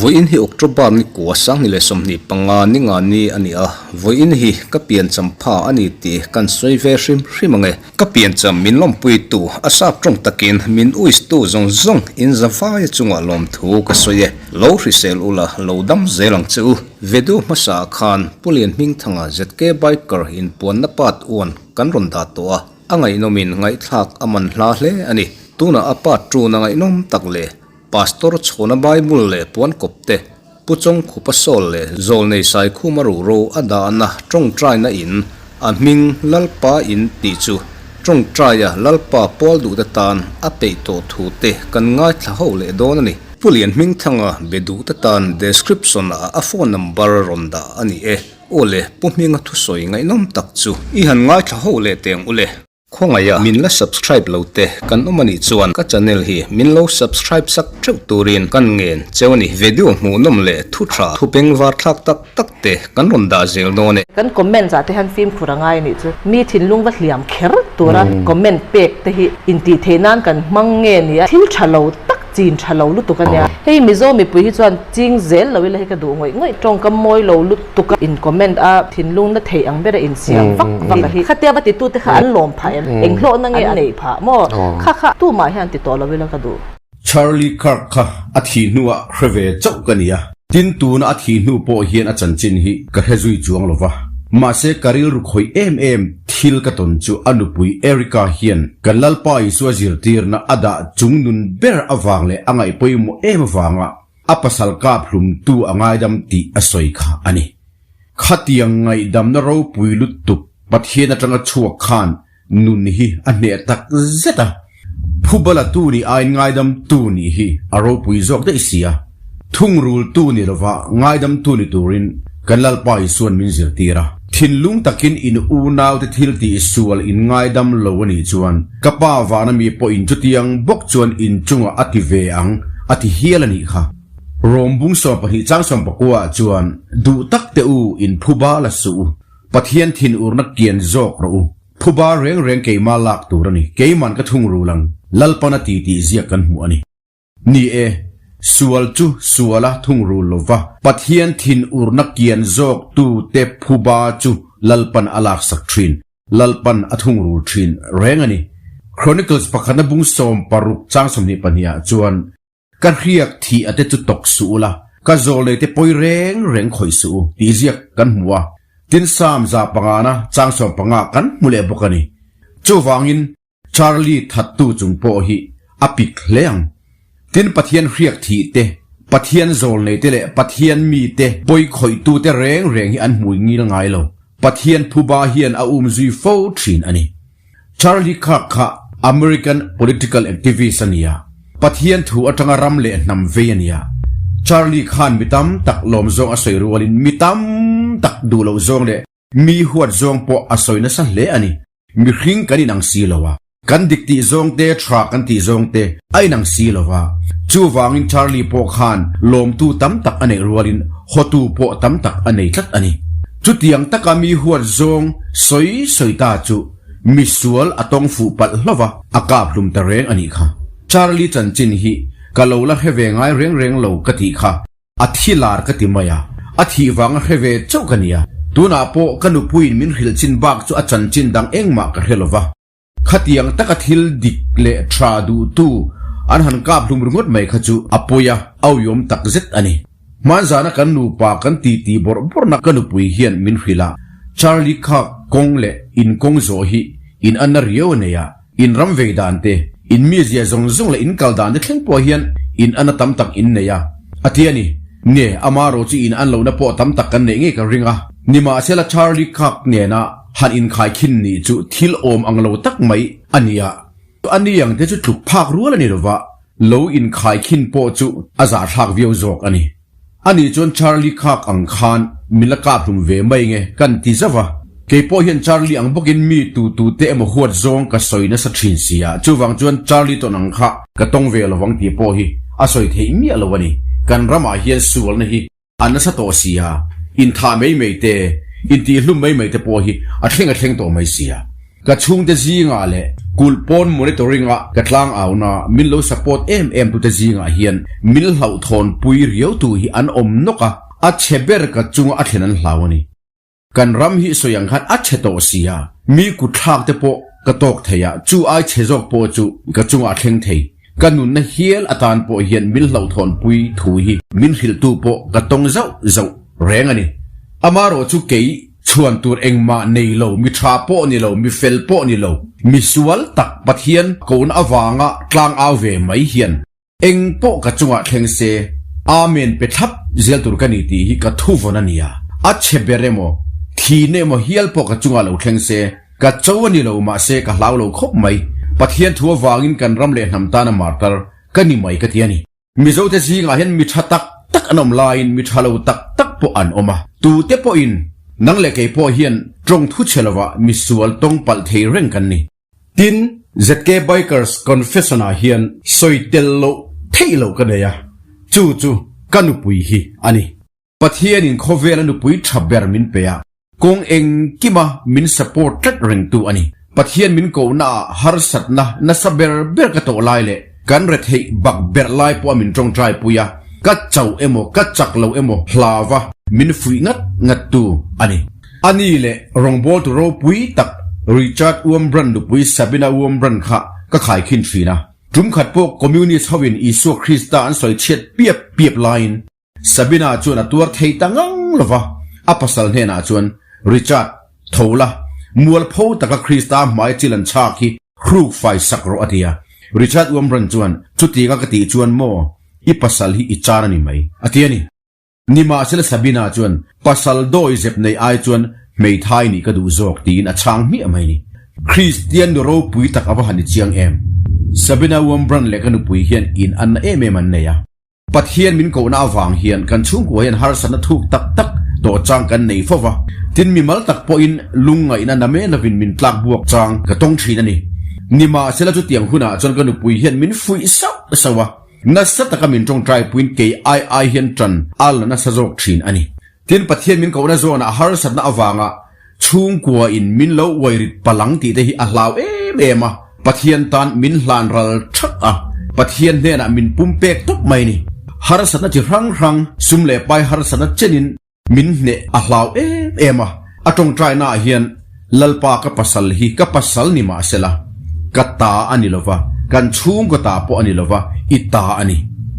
Vawiin hi October ni kua 2025 ni nga ni a ni a, vawiin hi ka piancham pha a ni tih kan sawi ve hrim hrim ang e. Ka piancham min lawmpuitu a sap tawng takin min uistu zawng zawng in zavaia chungah lawmthu ka sawi e. Lo hrisel ula lo dam zel ang che u. Vedio hmasa ah khan Pu Lianhmingthanga ZK Biker inpuanna part uan kan rawn dah tawh a, a ngaihnawmin ngaihthlak a man hla hle a ni. Tunah a part tuna ngaihnawm tak leh Pastor chhawna Bible leh puan kawp te, Pu Chawngkhupa Sawl leh Zawlnei Saikhuma ruhro a dahna tawngtaina in a hming Lalpa in tih chu tawngtaia Lalpa pawl duhte tan a peih tawh thu te kan ngaithla ho leh dawn a ni. Pu Lianhmingthanga be duhte tan description ah a phone number rawn dah a ni e. Aw le, Pu Hminga thusawi ngaihnawm tak chu i han ngaithla ho leh teng u le. Khawngaih a min la subscribe lo te kan awm anih chuan ka channel hi min lo subscribe sak theuh turin kan ngen cheu a ni. Video hmuhnawm leh thu tha thu bengvar thlak tak tak te kan rawn dah zel dawn e. Kan comments ah te hian fimkhur a ngai anih chu. Mi thinlung va hliam kher tura comment pek te hi intih theih nan kan hmang nge nia thil tha lo tak Chin tha lo lutuk a nia. Hei Mizo mipui hi chuan ching zel lo ila hi ka duh ngawih ngawih. Tawngkam mawi lo lutuk a in comment a thinlung na theih ang ber a insiam vak vak a hi. Khatia va titute kha an lawm phah em? Eng hlawhna nge an neih phah maw? Kha kha tumah hian ti tawh lo ila ka duh. Charlie Kirk kha a thih hnuah hre ve chauh ka ni a, tin tuna a thih hnu pawh hian a chanchin hi ka hre zui chuang lo va. Mahse ka rilru khawih em em Thil ka tawn chu a nupui Erica hian kan Lalpa Isua zirtirna a dah chung nun ber avang leh a ngaih pawimawh em avanga a pasal kap hlumtu a ngaidam tih a sawi kha a ni. Khatiang ngaihdamna ropui lutuk Pathian atanga chhuak khan nun hi a hneh tak zet a. Phubala tu nih aiin ngaidamtu nih hi a ropui zawk daih si a. Thungrultu ni lova ngaidamtu ni turin kan Lalpa Isua'n min zirtir a. Thinlung takin in unaute thil tih sual in ngaidam lo a nih chuan ka Pa vana mi pawhin chutiang bawk chuan in chungah a ti ve ang a ti hial a nih kha. Rom bung 12 chang 19 ah chuan duh tak teh u in phuba la suh u, Pathian thinurna kian zawk rawh u. Phuba reng reng keimah lak tur a ni, keiman ka thungrul ang, Lalpan a ti tih ziak kan hmuh a ni. Ni e, sual chu sual a thungrul lo va, Pathian thinurna kian zawktute phuba chu Lalpan a laksak thin, Lalpan a thungrul thin reng a ni. Chronicles pakhatna bung 16 chang 22 ah chuan, Ka hriak thih a te chu tawk suh ula, ka zawlnei te pawi reng reng khawih suh u, tih ziak kan hmu a. Tin Psalm 105na chang 15 kan hmu leh bawk a ni. Chuvangin, Charlie thattu chung pawh hi a pik hle ang. Tin Pathian hriak thih te, Pathian zawlnei te leh Pathian mi te pawi khawihtu te reng reng hi an hmui ngil ngai lo. Pathian phuba hian a um zui fo thin a ni. Charlie Kirk kha American political activist a ni a, Pathian thu atanga ram leh hnam vei a ni a. Charlie khan mi tam tak lawm zawng a sawi rualin mi tam tak duh loh zawng leh mi huat zawng pawh a sawi nasa hle a ni. Mihring kan inang si lo a, kan dik tih zawng te, tha kan tih zawng te a inang si lo va. Chuvangin Charlie pawh khan lawmtu tam tak a neih rualin hawtu pawh tam tak a nei tlat a ni. Chutiang taka mi huat zawng sawi sawi ta chu misual a tawng fuh palh hlauh va, a kap hlum ta reng a nih kha. Charlie chanchin hi ka lo la hre ve ngai reng reng lo ka tih kha. A thi lar ka ti mai a, a thih vanga hre ve chauh ka nia. Tunah pawh ka nupuiin min hrilh chin bak chu a chanchin dang engmah ka hre lo va. Khatiang taka thil dik leh tha duhtu an han kap hlum ringawt mai kha chu a pawi a, auiawm tak zet a ni. Hmanzana kan nupa kan titi bawrh bawrhna ka nupui hian min hrilh a, Charlie kha kawng leh in kawng zawh hi in anna riau a nei a, In ram vei dan te, in mizia zawng zawng leh in kal dan te thleng pawh hian in ana tam tak in nei a, a ti a ni. Nge, ama ro chu in an lohna pawh tam tak kan neih ngei ka ring a. Nimahsela Charlie Kirk nena han inkhai khin nih chu thil awm ang lo tak mai a ni a. A ni ang te chu tluk phak rual a ni lova, lo inkhai khin pawh chu a zahthlak viau zawk a ni. Ani chuan Charlie khak ang khan min la kap hlum ve mai nge kan ti zauh a. Kei pawh hian Charlie ang bawkin mi tu tu te emaw huat zawng ka sawi nasa thin si a, chuvang chuan Charlie tawn ang kha ka tawng ve lovang tih pawh hi a sawi theih miah lo a ni. Kan ramah hian sualna hi a nasa tawh si a, inthah mai mai te, intihhlum mai mai te pawh hi a thleng a thleng tawh mai si a. Ka chhungte zingah leh kulh pawn monitoring a ka tlang auna min lo support em em tute zingah hian min hlauhthawn pui riau tu hi an awm nawk a, a chhe ber ka chunga a thlen an hlau a ni. Kan ram hi sawi ang khan a chhe tawh si a, mi kutthlak te pawh ka tawk thei a, chu ai chhe zawk pawh chu ka chungah a thleng thei. Ka nunna hial atan pawh hian min hlauhthawn pui thu hi min hrilhtu pawh ka tawng zauh zauh reng a ni. Amarawh chu kei chhuan tur engmah nei lo, mi tha pawh ni lo, mi fel pawh ni lo, mi sual tak Pathian kohna avanga tlang au ve mai hian Eng pawh ka chungah thleng se, Amen pe thlap zel tur ka ni tih hi ka thuvawn a nia. A chhe ber emaw, thihna emaw hial pawh ka chungah lo thleng se, ka cho a ni lo mahse ka hlau lo khawp mai. Pathian thu avangin kan ram leh hnam tana martar ka ni mai ka ti a ni. Mizote zingah hian mi tha tak tak an awm laiin mi tha lo tak tak pawh an awm a. Tute pawhin nang leh kei pawh hian tawng thu chhe lovah misual tawng palh thei reng kan ni. Tin, ZK Bikers Confession-ah hian sawi tel loh theih loh ka nei a, chu chu ka nupui hi a ni. Pathianin khawvela nupui tha ber min pe a, kawng engkima min support tlat rengtu a ni. Pathian min kohnaah harsatna nasa ber ber ka tawh lai leh kan retheih bak berh lai pawha min tawngtai pui a, ka chauh emaw ka chak lo emaw hlava min fuih ngat ngattu a ni. A ni leh rawngbawltu ropui tak Richard Wurmbrand nupui Sabina Wurmbrand kha ka khaikhin thin a. Tum khat pawh Communist hoin Isua Krista an sawi chhiat piap piap laiin Sabina chuan a tuar thei ta ngang lo va, a pasal hnenah chuan, Richard, tho la, mualpho taka Krista hmai chil an chhak hi hruk fai sak rawh a ti a. Richard Wurmbrand chuan, Chutianga ka tih chuan maw, i pasal hi i chan a ni mai, a ti a ni. Nimahsela Sabina chuan pasal dawi zep nei ai chuan hmeithai nih ka duh zawk tiin a chhang hmiah mai ni. Kristian nu ropui tak a va han ni chiang em. Sabina Wurmbrand leh ka nupui hian in anna em em an nei a. Pathian min kohna avang hian kan chhungkua hian harsatna thuk tak tak tawh chang kan nei fo va. Tin mimal tak pawhin lungngaihna na men lovin min tlak buak chang ka tawng thin a ni. Nimahsela chutiang hunah chuan ka nupui hian min fuih sauh sauh a. Nasa taka min tawngtai puiin kei ai ai hian tan a la nasa zawk thin a ni. Tin, Pathian min kohna zawnah harsatna avanga chhungkua in min lo uai rit palang tih te hi a hlau em em a, Pathian tan min hlan ral thak a, Pathian hnenah min pumpek tawp mai a ni. Harsatna chi hrang hrang, sum leh pai harsatna chenin Min hneh a hlau em em a, a tawngtaina ah hian Lalpa ka pasal hi ka pasal ni mahsela ka ta a ni lova, kan chhungkaw ta pawh a ni lova, i ta a ni.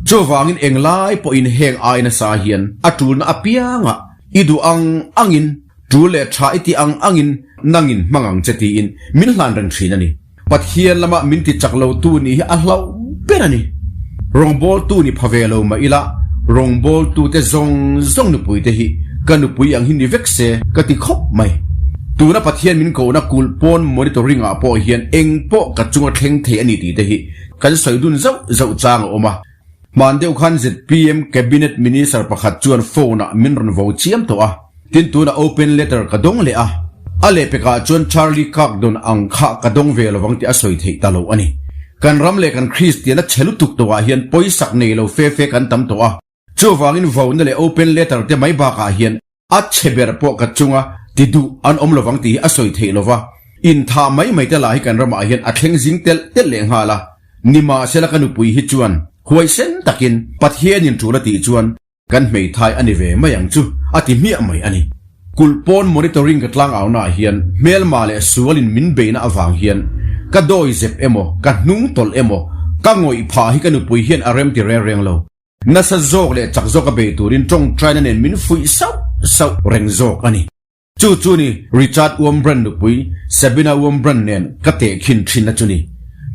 Chuvangin englai pawhin heng ai nasa hian a tulna apiangah i duh ang angin, tul leh tha i tih ang angin nangin hmang ang che tiin min hlan reng thin a ni. Pathian lama min ti chak lo tu nih hi a hlauh ber a ni. Rawngbawltu ni pha ve lo mah ila, rawngbawltute zawng zawng nupuite hi ka nupui ang hi ni vek se ka ti khawp mai. Tuna Pathian min kohna kulh pawn monitoring ah pawh hian eng pawh ka chunga thleng thei a ni tih te hi kan sawi dun zauh zauh chang a awm a. Hman deuh khan zpm Cabinet Minister pakhat chuan phone-ah min rawn vo chiam tawh a, tin tunah open letter ka dawng leh a, a lehpekah chuan Charlie Kirk dawn ang kha ka dawng ve lovang tih a sawi theih ta lo a ni. Kan ram leh kan Kristian a chhe lutuk tawhah hian pawisak nei lo fe fe kan tam tawh a, chuvangin vona leh open letter te mai bakah hian A chhe ber pawh ka chunga ti duh an awm lovang tih hi a sawi theih lova, inthah mai mai te lah hi kan ramah hian a thleng zing telh telh leh nghal a. Nimahsela ka nupui hi chuan huaisen takin Pathianin tul a tih chuan kan hmeithai a ni ve mai ang chu a ti hmiah mai a ni. Kulh pawn monitoring ka tlangaunaah hian hmelma leh sualin min beihna avang hian ka dawi zep emaw, ka hnung tawlh emaw, ka ngawih phah hi ka nupui hian a remti reng reng lo. Nasa zawk leh chak zawka bei turin tawngtaina nen min fuih sauh sauh reng zawk a ni. Chu chu ni Richard Wurmbrand nupui Sabina Wurmbrand nen ka tehkhin thinna chu ni.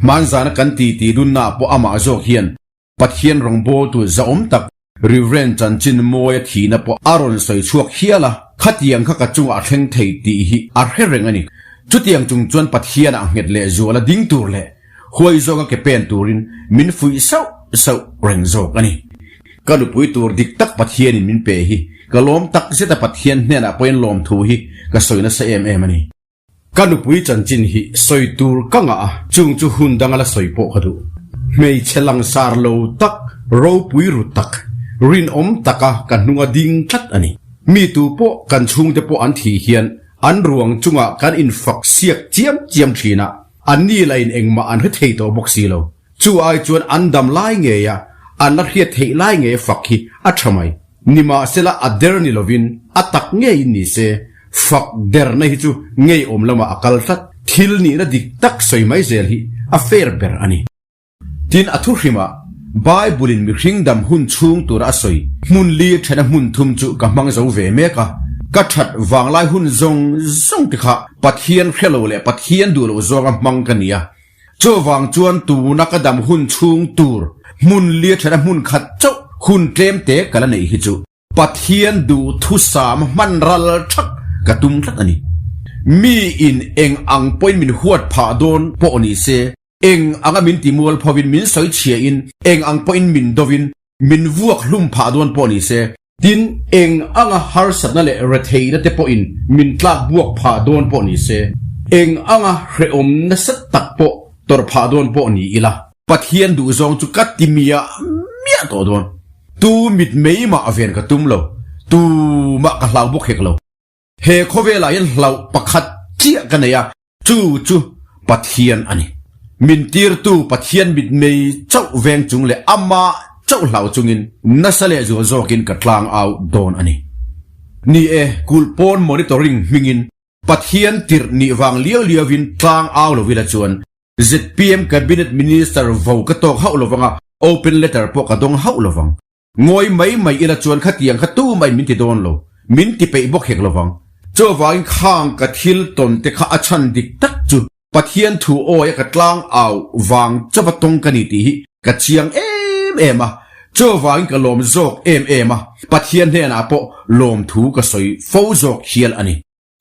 Hmanzana kan titi dunnaah pawh amah zawk hian Pathian rawngbawltu zahawm tak Reverend Chanchin Mawia thihna pawh a rawn sawi chhuak hial a, khatiang kha ka chungah a thleng thei tih hi a hre reng a ni. Chutiang chung chuan Pathianah nghet leh zuala ding tur leh Huai zawka ke pen turin min fuih sauh sauh reng zawk a ni. Ka nupui tur dik tak Pathianin min pe hi ka lawm tak zet a Pathian hnenah pawhin lawmthu hi ka sawi nasa em em a ni. Ka nupui chanchin hi sawi tur ka ngah a, chung chu hun danga la sawi pawh ka duh. Hmeichhe langsar lo tak, ropui ru tak, rinawm taka ka hnunga ding tlat a ni. Mi tu pawh kan chhungte pawh an thih hian. An ruang chungah kan infak siak chiam chiam thin a, anni lahin engmah an hre thei tawh bawk si lo. Chu ai chuan an dam lai ngei a, an la hriat theih lai ngei a fak hi a tha mai. Nimahsela a der ni lovin a tak ngeiin ni se, fak derna hi chu ngeiawm lamah a kal tlat. Thil nihna dik tak sawi mai zel hi a fair ber a ni. Tin, a thuhrimah Bible-in mihring dam hun chhung tura a sawi hmun li thena hmun thum chu ka hmang zo ve mek a. Ka that vanglai hun zawng zawng te kha Pathian hre lo leh Pathian duh loh zawnga hmang ka ni a. Chuvang chuan tuna ka dam hun chhung tur hmun li thena hmun khat chauh hun tlem te ka la neih hi chu Pathian duhthusam hman ral thak ka tum tlat a ni. Mi in eng ang pawhin min huat phah dawn pawh ni se, eng anga min ti mual phovin min sawi chhiahin, eng ang pawhin min dovin min vuak hlum phah dawn pawh ni se, tin eng anga harsatna leh retheihna te pawhin min tlak buak phah dawn pawh ni se, eng anga hrehawm nasa tak pawh tawrh phah dawn pawh ni ila, Pathian duhzawng chu ka ti miah miah tawh dawn. Tu mit mei mah ven ka tum lo, tu mah ka hlau bawk hek lo. He khawvelah hian hlauh pakhat chiah ka nei a, chu chu Pathian a ni. Min tirtu Pathian mit mei chauh veng chung leh amah chauh hlau chungin nasa leh zual zawkin ka tlang au dawn a ni. Ni e, kulh pawn monitoring hmingin Pathian tirh nih vang liau liauin tlang au lo ila chuan ZPM Cabinet Minister vo ka tawk hauh lovang a, open letter pawh ka dawng hauh lovang. Ngawi mai mai ila chuan khatiang kha tumah in min ti dawn lo, min ti peih bawk hek lovang. Chuvangin khang ka thil tawn te kha a chhan dik tak chu Pathian thu awi a ka tlang au vang chauva tawng ka ni tih hi ka chiang em em a, chuvangin ka lawm zawk em em a, Pathian hnenah pawh lawmthu ka sawi fo zawk hial a ni.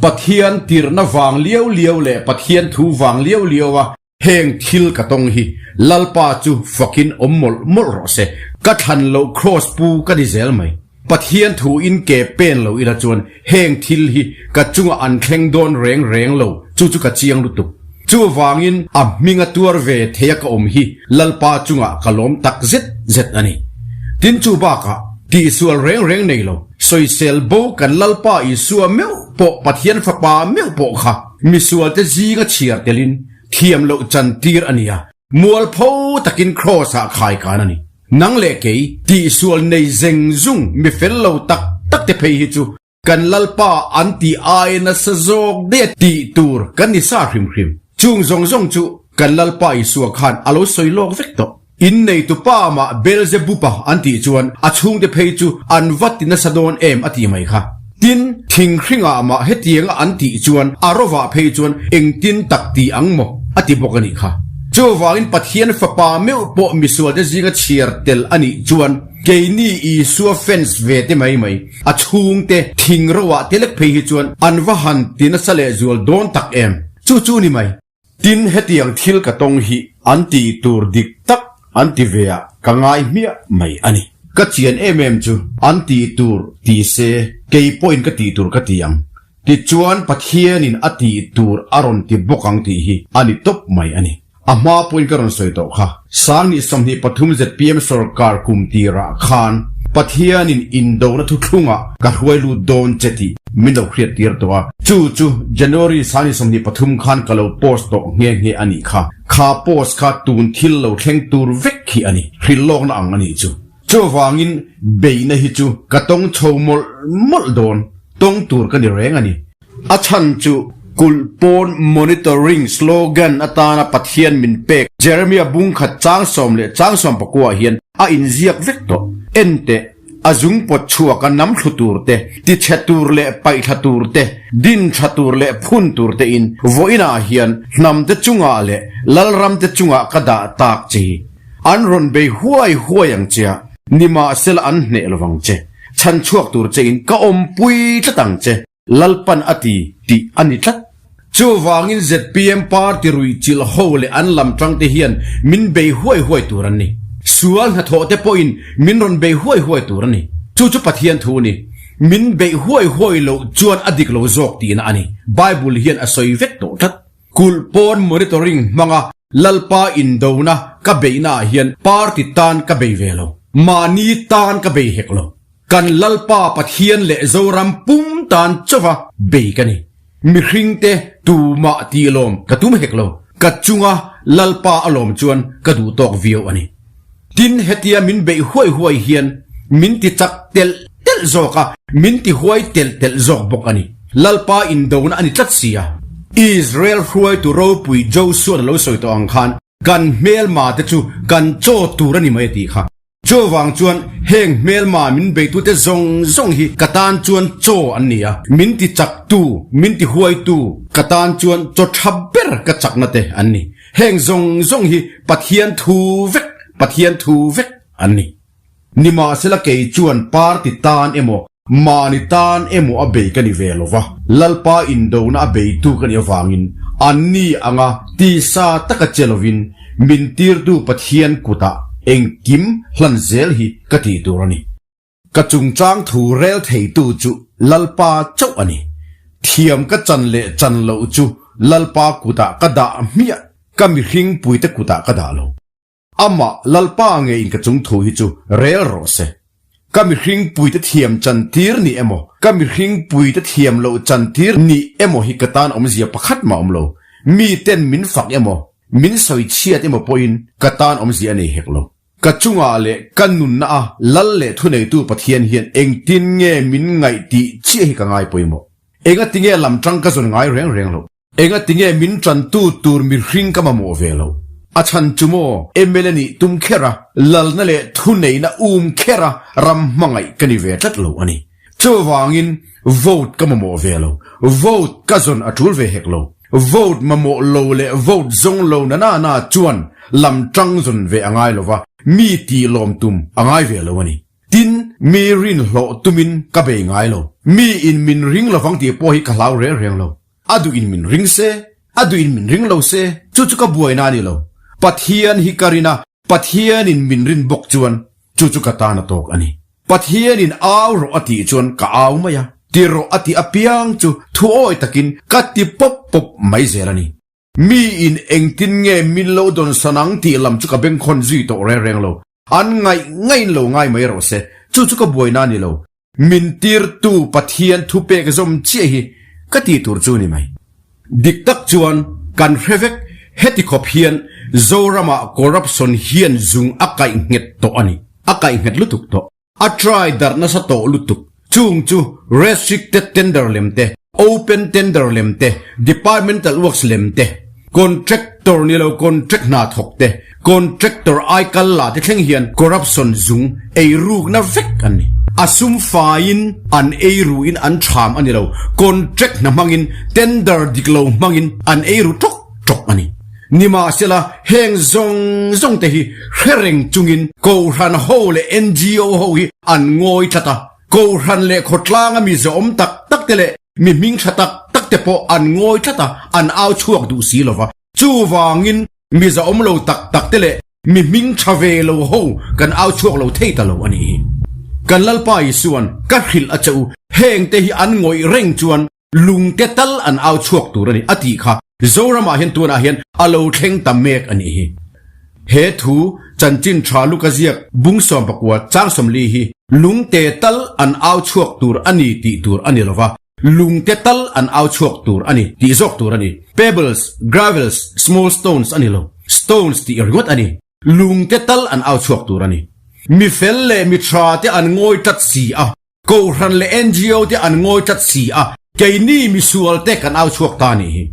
Pathian tirhna vang liau liau leh Pathian thu vang liau liau a heng thil ka tawng hi Lalpa chu fakin awm mawlh mawlh rawh se. Ka thlan loh kraws pu ka ni zel mai. Pathian thu in ke pen lo ila chuan heng thil hi ka chungah an thleng dawn reng reng lo chu chu ka chiang lutuk. Chuvangin a hminga tuar ve theia ka awm hi Lalpa chungah ka lawm tak zet zet a ni. Tin chu bakah tihsual reng reng nei lo. Sawisel bo kan Lalpa Isua meuh pawh Pathian Fapa meuh pawh kha misualte zinga chhiar telin thiam loh chantir a ni a, mualpho takin Kraws-ah khai kan a ni. Nang leh kei, tihsual nei zeng zung mi fel lo tak tak te phei hi chu kan Lalpa an tih ai nasa zawk daih a tih tur kan ni sa hrim hrim. Chung zawng zawng chu kan Lalpa Isua khan a lo sawi lawk vek tawh. In neitu pa mah Beelzebub-a an tih chuan a chhungte phei chu an va ti nasa dawn em a tih mai kha. Tin, thinghringah mah hetianga an tih chuan a rovah phei chuan engtin tak ti ang maw a ti bawk a nih kha. Chuvangin Pathian fapa meuh pawh misualte zinga chhiar tel a nih chuan keini Isua fans ve te mai mai, a chhungte thing roah te lek phei hi chuan an va han ti nasa lehzual dawn tak em. Chu chu ni mai. Tin, hetiang thil ka tawng hi an tih tur dik tak an ti ve ah ka ngai hmiah mai a ni. Ka chian em em chu an tih tur ti se kei pawhin ka tih tur ka ti ang. Tichuan Pathianin a tih tur a rawn ti bawk ang tih hi a ni tawp mai a ni. A hma pawhin ka rawn sawi tawh kha. Sangni 23 zpm sorkar kum tirah khan Pathianin indona thuthlungah ka hruai lut dawn che tih min lo hriat tir tawh a, chu chu January sangni 23 khan ka lo post tawh nghe nghe a nih kha. Kha post kha tun thil lo thleng tur vek khi a ni, hrilhlawkna ang a nih chu. Chuvangin beihna hi chu ka tawng chho mawlh mawlh dawn, tawng tur ka ni reng a ni. A chhan chu kulh pawn monitoring slogan atana Pathian min pek Jeremiah bungkhat chang sawm leh chang sawm pakua hian a inziak vek tawh. Enteh, a zung pawt chhuak a nam thlu tur te, tichhe tur leh paihthla tur te, din tha tur leh phun tur te in vawiinah hian hnam te chungah leh lalram te chungah ka dah tak che hi. An rawn bei huai huai ang che a, nimahsela an hneh lovang che. Chhan chhuak tur che in ka awmpui tlat ang che, Lalpan a ti tih a ni tlat. Chuvangin zpm party ruih chilh ho leh an lam tang te hian min bei huai huai tur an ni. Sual hnathawh te pawhin min rawn bei huai huai tur a ni. Chu chu Pathian thu a ni. Min beih huai huai loh chuan a dik lo zawk tihna a ni. Bible hian a sawi vek tawh tlat. Kulh pawn monitoring hmanga Lalpa indona ka beihnaah hian party tan ka bei ve lo. Mahni tan ka bei hek lo. Kan Lalpa Pathian leh Zoram pum tan chauva bei ka ni. Mihringte tumah tih lawm ka tum hek lo. Ka chunga Lalpa a lawm chuan ka duh tawk viau a ni. Tin, hetia min beih huai huai hian min ti chak telh telh zawk a, min ti huai telh telh zawk bawk a ni. Lalpa indona a ni tlat si a. Israel hruaitu ropui Josua'n a lo sawi tawh ang khan kan hmelma te chu kan chaw tur a ni mai a tih kha. Chuvang chuan heng hmelma min beitute zawng zawng hi ka tan chuan chaw an ni a, min ti chaktu, min ti huaitu, ka tan chuan chaw tha ber ka chakna te an ni. Heng zawng zawng hi Pathian thu vek, Pathian thu vek an ni. Nimahsela kei chuan party tan emaw, mahni tan emaw a bei ka ni ve lo va, Lalpa indona a beitu ka nih avangin anni anga tisa taka che lovin min tirtu Pathian kutah engkim hlan zel hi ka tih tur a ni. Ka chungchang thu rel theitu chu Lalpa chauh a ni. Thiam ka chan leh chan loh chu Lalpa kutah ka dah hmiah, ka mihring puite kutah ka dah lo. Amah Lalpa ngeiin ka chung thu hi chu rel rawh se. Ka mihring puite thiam chan tir ni emaw, ka mihring puite thiam loh chan tir ni emaw hi ka tan awmzia pakhat mah awm lo. Miten min fak emaw, min sawi chhiat emaw pawhin ka tan awmzia a nei hek lo. Ka chungah leh ka nunna a lal leh thuneitu Pathian hian engtin nge min ngaih tih chiah hi ka ngai pawimawh. Engati nge lam tang ka zawn ngai reng reng loh? Engati nge min tantu tur mihring ka mamawh ve loh? A chhan chu maw mla nih tum kher a, lalna leh thuneihna um kher a ram hmangaih ka ni ve tlat lo a ni. Chuvangin vote ka mamawh ve lo. Vote ka zawn a tul ve hek lo. Vote mamawh lo leh vote zawng lo na na na chuan lam tang zawn ve a ngai lo va, mi tih lawm tum a ngai ve lo a ni. Tin, mi rin hlawh tumin ka bei ngai lo. Mi in min ring lovang tih pawh hi ka hlau reng reng lo. A duh in min ring se, a duh in min ring lo se, chu chu ka buaina a ni lo. Pathian hi ka rin a, Pathianin min rin bawk chuan chu chu ka tan a tawk a ni. Pathianin au rawh a tih chuan ka au mai a, ti rawh a tih apiang chu thuawi takin ka ti pawp pawp mai zel a ni. Miin engtin nge min lo dawn san ang tih lam chu ka bengkhawn zui tawh reng reng lo. An ngaih ngaiin lo ngai mai rawh se, chu chu ka buaina a ni lo. Min tirtu Pathian thupek zawm chiah hi ka tih tur chu ni mai. Dik tak chuan kan hre vek, heti khawp hian Zoramah corruption hian zung a kaih nghet tawh a ni, a kaih nghet lutuk tawh. A try darh nasa tawh lutuk. Chung chu restricted tender lem te, open tender lem te, departmental works lem te, contractor ni lo contract hna thawk te, contractor ai kal la te thleng hian corruption zung ei rukna vek an ni. A sum faiin an ei ruin an tham a ni lo, contract hna hmangin tender dik lo hmangin an ei ru tawk tawk a ni. Nimahsela, heng zawng zawng te hi hre reng chungin Kohhran ho leh NGO ho hi an ngawi tlat a, Kohhran leh khawtlanga mi zawhawm tak tak te leh mi hming tha tak tak te pawh an ngawi tlat a, an au chhuak duh si lo va. Chuvangin mi zawhawm lo tak tak te leh mi hming tha ve lo ho kan au chhuak lo thei ta lo a nih hi. Kan Lalpa Isua'n ka hrilh a che u, heng te hi an ngawih reng chuan Lungte tal an au chhuak tur a ni a tih kha Zoramah hian tunah hian a lo thleng ta mek a nih hi. He thu chanchin tha luka ziak bung 19 chang 40 hi lungte tal an au chhuak tur a ni tih tur a ni lo va, lungte tal an au chhuak tur a ni tih zawk tur a ni. Pebbles, gravels, small stones a ni lo, stones tih ringawt a ni. Lungte tal an au chhuak tur a ni. Mi fel leh mi tha te an ngawi tlat si a. Kohhran leh NGO te an ngawi tlat si a, keini misual te kan au chhuak ta nih hi.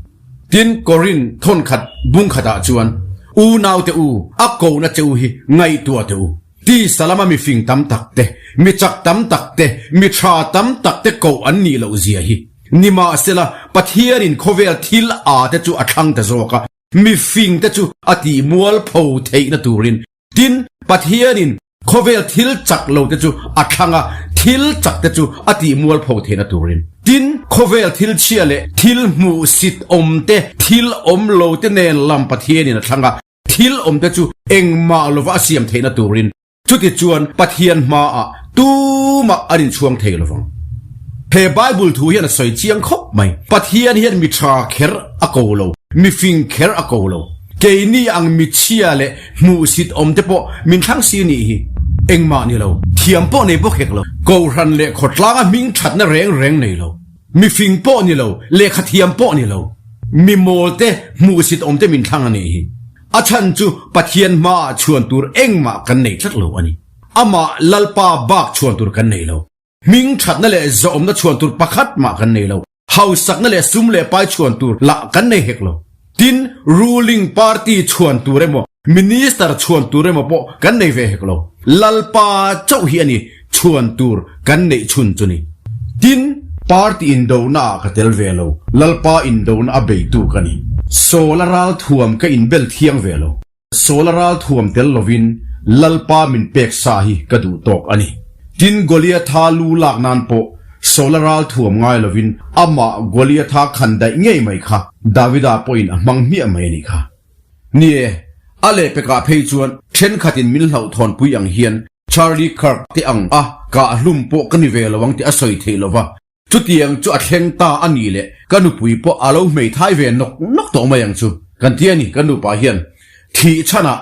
Tin, Korin thawnkhat bung khatah chuan, Unaute u, a kohna che u hi ngaihtuah teh u. Tisa lama mifing tam tak te, mi chak tam tak te, mi tha tam tak te koh an nih loh zia hi. Nimahsela, Pathianin khawvel thil a te chu a thlang ta zawk a, mifing te chu a tih mualpho theihna turin Tin, Pathianin khawvel thil chak lo te chu a thlang a, thil chak te chu a tih mualpho theihna turin. Tin, khawvel thil chhia leh thil hmuhsit awm te, thil awm lo te nen lam Pathianin a thlang a, thil awm te chu engmah lova a siam theihna turin. Chutichuan Pathian hmaah tumah an inchhuang thei lovang. He Bible thu hian a sawi chiang khawp mai. Pathian hian mi tha kher a ko lo, mi fing kher a ko lo. Keini ang mi chhia leh hmuhsit awm te pawh min thlang si nih hi. Engmah ni lo, thiam pawh nei bawk hek lo. Kohhran leh khawtlanga hming thatna reng reng nei lo. Mi fing pawh ni lo, lehkha thiam pawh ni lo, mi mawl te, hmuhsit awm te min thlang a nih hi. A chhan chu Pathian hmaah chhuan tur engmah kan nei tlat lo a ni. Amah Lalpa bak chhuan tur kan nei lo. Hming thatna leh zawhawmna chhuan tur pakhat mah kan nei lo. Hausakna leh sum leh pai chhuan tur lah kan nei hek lo. Tin, ruling party chhuan tur emaw, minister chhuan tur emaw pawh kan nei ve hek lo. Lalpa chauh hi a ni chhuan tur kan neih chhun chu ni. Tin, party indona ah ka tel ve lo, Lalpa indona a beitu ka ni. Sawla ralthuam ka inbel thiang ve lo. Sawla ralthuam tel lovin Lalpa min pek sa hi ka duh tawk a ni. Tin, Goliatha lu lak nan pawh Sawla ralthuam ngai lovin amah Goliatha khan daih ngei mai kha Davida pawhin a hmang hmiah mai a nih kha. Ni e, a lehpekah phei chuan thenkhatin min hlauhthawnpui ang hian Charlie Kirk te ang a kah hlum pawh ka ni ve lo ang tih a sawi theih lova, Chutiang chu a thleng ta a nih leh ka nupui pawh a lo hmeithai ve nawk nawk tawh mai ang chu kan ti a ni. Ka nupa hian thih chhanah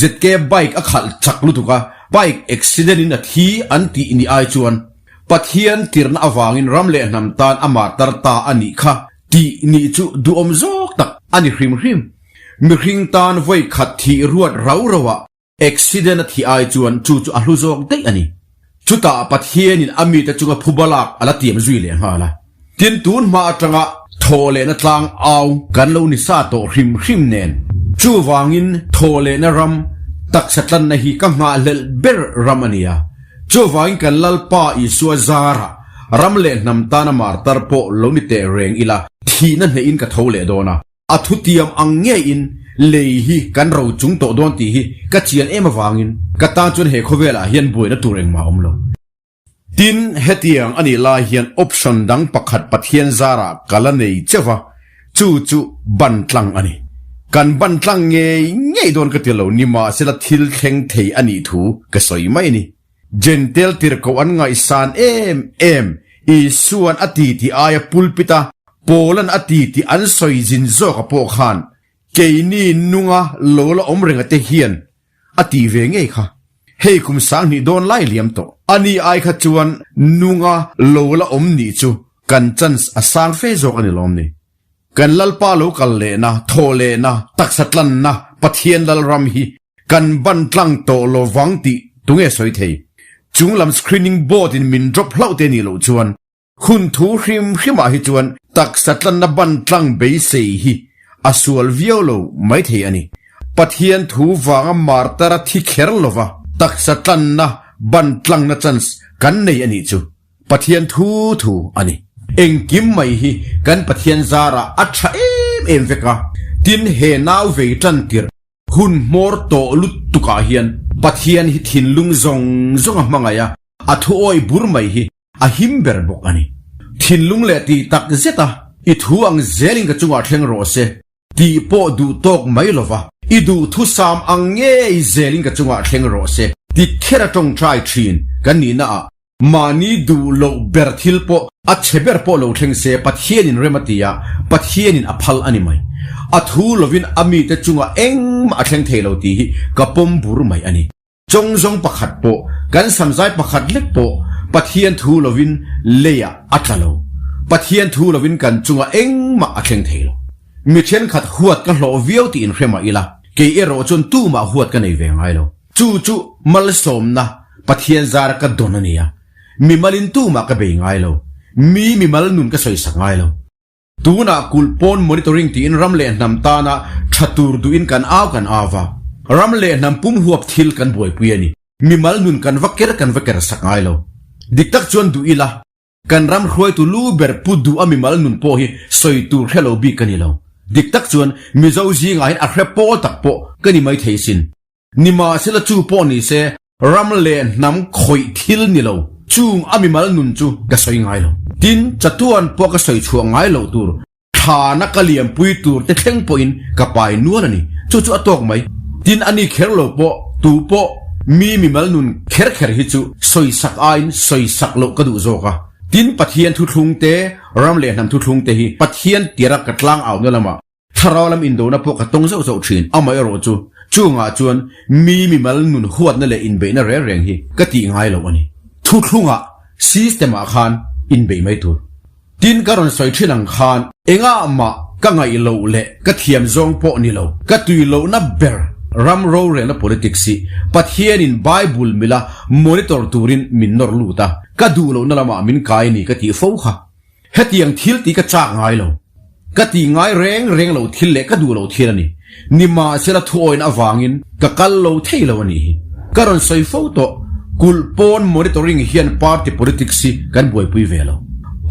ZK bike a khalh chak lutuk a, bike accident in a thi an tih ni ai chuan Pathian tirhna avangin ram leh hnam tan a martar ta a nih kha tih nih chu duhawm zawk tak a ni hrim hrim. Mihring tan vawi khat thih ruat rau rauh ah Accident a thih ai chuan chu chu a hlu zawk daih a ni. Chutah Pathianin a mite chunga phuba lak a la tiam zui leh nghal a. Tin, tun hma atanga thaw lehna tlang au kan lo ni sa tawh hrim hrim nen. Chuvangin thaw lehna ram taksa tlanna hi ka nghahhlelh ber ram a ni a. Chuvangin kan Lalpa Isua zarah ram leh hnam tana martar pawh lo ni teh reng ila thihna hnehin ka tho leh dawn a. A thutiam ang ngeiin lei hi kan ro chung tawh dawn tih hi ka chian em avangin ka tan chuan he khawvelah hian buaina tur engmah a awm lo. Tin, hetiang a nih lai hian option dang pakhat Pathian zarah ka la nei cheuh va, chu chu ban tlang a ni. Kan ban tlang ngei ngei dawn ka ti lo, nimahsela thil thleng thei a nih thu ka sawi mai a ni. Jentail tirhkoh an ngaihsan em em, Isua'n a ti tih aia pulpit a, Paula'n a ti tih an sawi zin zawk a pawh khan keini nunga lo la awm renga te hian a tih ve ngei kha. Hei kum sanghnih dawn lai liam tawh. Ani ai kha chuan nunga lo la awm nih chu kan chance a sang fe zawk a ni lawm ni. Kan Lalpa lo kal lehna, thawh lehna, taksa tlanna Pathian Lalram hi kan ban tlang tawh lo vang tih tunge sawi thei? Chunglam screening board in min drop hlauh te nih loh chuan hun thu hrim hrimah hi chuan taksa tlanna ban tlang beisei hi a sual viau lo mai thei a ni. Pathian thu vanga martar a thi kher lova taksa tlanna ban tlangna chance kan nei a nih chu. Pathian thu thu a ni. Engkim mai hi kan Pathian zarah a tha em em vek a, tin he nau vei tan tirh hun hmawr tawh lutukah hian Pathian hi thinlung zawng zawng a hmangaih a, a thu awih bur mai hi a him ber bawk a ni. Thinlung leh tih tak zet a, i thu ang zelin ka chungah thleng rawh se tih pawh duh tawk mai lova, i duhthusam ang ngei zelin ka chungah thleng rawh se ti kher a tawngtai thin kan nihna ah Mahni duh loh ber thil pawh a chhe ber pawh lo thleng se Pathianin rem a ti a, Pathianin a phal a ni mai. A thu lovin a mite chungah engmah a thleng thei lo tih hi ka pawm bur mai a ni. Chawngzawng pakhat pawh, kan samzai pakhat lek pawh Pathian thu lovin leiah a tla lo. Pathian thu lovin kan chungah engmah a thleng thei lo. Mi thenkhat huat ka hlawh viau tih inhre mah ila, kei erawh chuan tumah huat ka nei ve ngai lo. Chu chu malsawmna Pathian zara ka dawn a ni a, mimalin tumah ka bei ngai lo, mi mimal nun ka sawisak ngai lo. Tunah kulh pawn monitoring tiin ram leh hnam tana tha tur duhin kan au kan au va, ram leh hnam pum huap thil kan buaipui a ni. Mimal nun kan va ker kan va ker sak ngai lo. Dik tak chuan duh ila, kan ram hruaitu lu ber pu duh a mimal nun pawh hi sawi tur hre lo bik ka ni lo. Dik tak chuan Mizo zingah hian a hre pawl tak pawh ka ni maithei sin. Nimahsela chu pawh ni se, ram leh hnam khawih thil ni lo, chung a mimal nun chu ka sawi ngai lo. Tin, chatuan pawh ka sawi chhuah ngai loh tur, thlana ka liampui tur te thleng pawhin ka pai nual a ni. Chu chu a tawk mai. Tin, a ni kher lo pawh, tu pawh mi mimal nun kher kher hi chu sawisak aiin sawisak loh ka duh zawk a. Tin, Pathian thuthlung te, ram leh hnam thuthlung te hi Pathian tira ka tlang auhna lamah Thlarau lam indona pawh ka tawng zauh zauh thin. Amaherawh chu, chungah chuan mi mimal nun huatna leh inbeihna reng reng hi ka tih ngai lo a ni. Thuthlungah, system-ah khan inbeih mai tur. Tin ka rawn sawi thin ang khan engah mah ka ngaih loh leh ka thiam zawng pawh ni lo, ka tui lohna ber ram rorelna politics hi Pathianin Bible mila monitor turin min nawr lut a, ka duh lohna lamah min kai a ni ka tih fo kha. Hetiang thil tih ka chak ngai lo. Ka tih ngai reng reng lo thil leh ka duh lo thil a ni. Nimahsela thuawina avangin ka kal lo thei lo a nih hi. Ka rawn sawi fo tawh, kulh pawn monitoring hian party politics hi kan buaipui ve lo.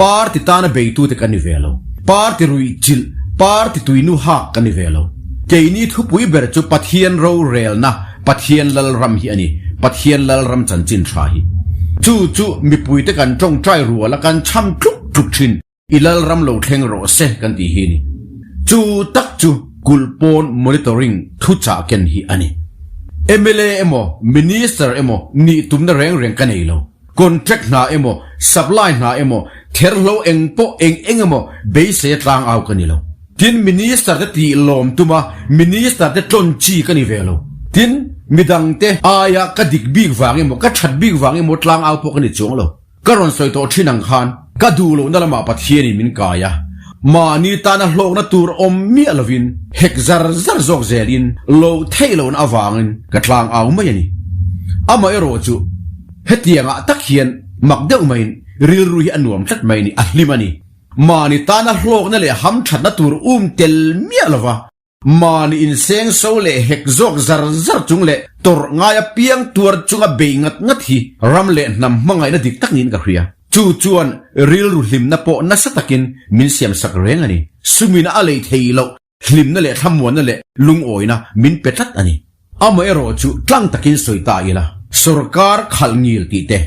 Party tana beitute kan ni ve lo. Party ruihchilh, party tuinu hak kan ni ve lo. Keini thupui ber chu Pathian rorelna, Pathian Lalram hi a ni, Pathian Lalram chanchin tha hi. Chu chu mipuite kan tawngtai ruala kan cham tluk tluk thin. I Lalram lo thleng rawh se kan tih hi a ni. Chu tak chu kulh pawn monitoring thuchah ken hi a ni. Mla emaw Minister emaw nih tumna reng reng ka nei lo. Contract hna emaw supply hna emaw therhlo eng pawh eng eng emaw beisei a tlang au ka ni lo. Tin Minister te tih lawm tuma Minister te tlawn chi ka ni ve lo. Tin midangte aia ka dik bik vang emaw ka that bik vang emaw tlang au pawh ka ni chuang lo. Ka rawn sawi tawh thin ang khan ka duh lohna lamah Pathianin min kai a, mahni tana hlawkna tur awm miah lovin hek zar zar zawk zelin lo theih lohna avangin ka tlang au mai a ni. Amaherawh chu hetiangah tak hian mak deuh maiin rilru hi a nuam tlat mai a ni, a hlim a ni. Mahni tana hlawkna leh hamthatna tur um tel miah lova Mahni inseng so leh hek zawk zar zar chung leh tawrh ngai apiang tuar chunga bei ngat ngat hi ram leh hnam hmangaihna dik tak niin ka hria. Chu chuan rilru hlimna pawh nasa takin min siamsak reng a ni. Sumina a lei thei loh hlimna leh thlamuanna leh lungawina min pe tlat a ni. Amaherawh chu tlang takin sawi ta ila, sawrkar khalh ngil tih te,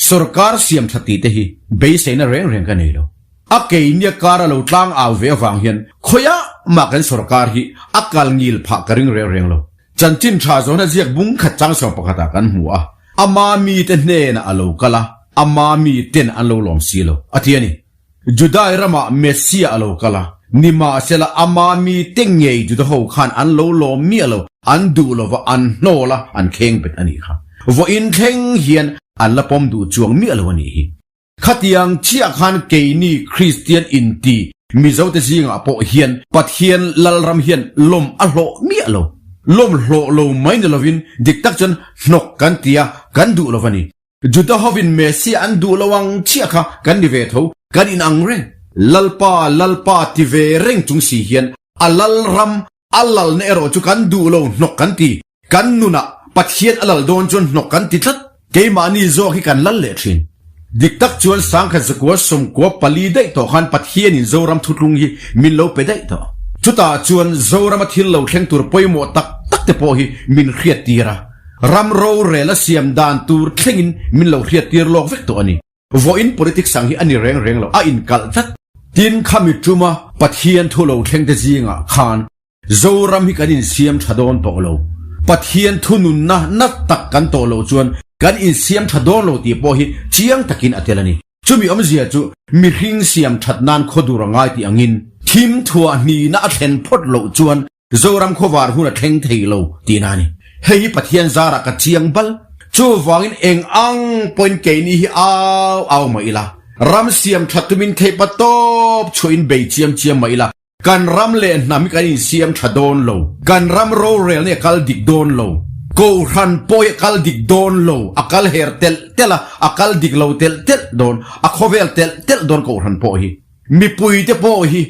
sawrkar siam tha tih te hi beiseina reng reng ka nei lo. A keinia kar a lo tlang au ve avang hian khawiah mah kan sawrkar hi a kal ngil phah ka ring reng reng lo. Chanchin tha zawhna ziak bung khat chang sawm pakhatah kan hmu a, ama mite hnenah a lo kal a, ama miten an lo lawm si lo, a ti a ni. Judai ramah Messiah a lo kal a, nimahsela ama mite ngei Juda ho khan an lo lawm miah lo, an duh lo va, an hnawl a, an kheng bet a nih kha. Vawiin thleng hian an la pawm duh chuang miah lo a nih hi. Khatiang chiah khan keini Kristian inti Mizote zingah pawh hian Pathian Lalram hian lawm a hlawh miah lo. Lawm hlawh lo mai ni lovin dik tak chuan hnawk kan ti a, kan duh lo va ni. Juda hovin Messiah an duh lo ang chiah kha kan ni ve tho, kan inang reng. Lalpa, Lalpa ti ve reng chung si hian a Lalram A lalna erawh chu kan duh lo hnawk kan ti. Kan nunah Pathian a lal dawn chuan hnawk kan ti tlat. Keimahni zawk hi kan lal leh thin. Dik tak chuan sangkhat zakua sawmkua pali daih tawh khan Pathianin Zoram thutlung hi min lo pe daih tawh. Chutah chuan Zorama thil lo thleng tur pawimawh tak tak te pawh hi min hriattir a. Ram rorel a siam dan tur thlengin min lo hriattir lawk vek tawh a ni. Vawiin politics ang hi a ni reng reng lo, a inkalh tlat. Tin, khami tuma Pathian thu lo thleng te zingah khan Zoram hi kan insiam tha dawn tawh lo. Pathian thu nunna nat tak kan tawh loh chuan kan insiam tha dawn lo tih pawh hi chiang takin a tel a ni. Chumi awmzia chu mihring siam that nan khawdur a ngai tih angin thim thuah hnihna a thlen phawt loh chuan Zoram khawvar hun a thleng thei lo tihna a ni. Hei hi Pathian zarah ka chiang bal. Chuvangin eng ang pawhin keini hi au au mah ila, ram siam tha tumin theihpa tawp chhuahin bei chiam chiam mah ila, kan ram leh hnam hi kan insiam tha dawn lo, kan ram rorelna hi a kal dik dawn lo, kohhran pawh hi a kal dik dawn lo, a kal her telh telh a, a kal dik lo telh telh dawn, a khawvel telh telh dawn kohhran pawh hi. Mipuite pawh hi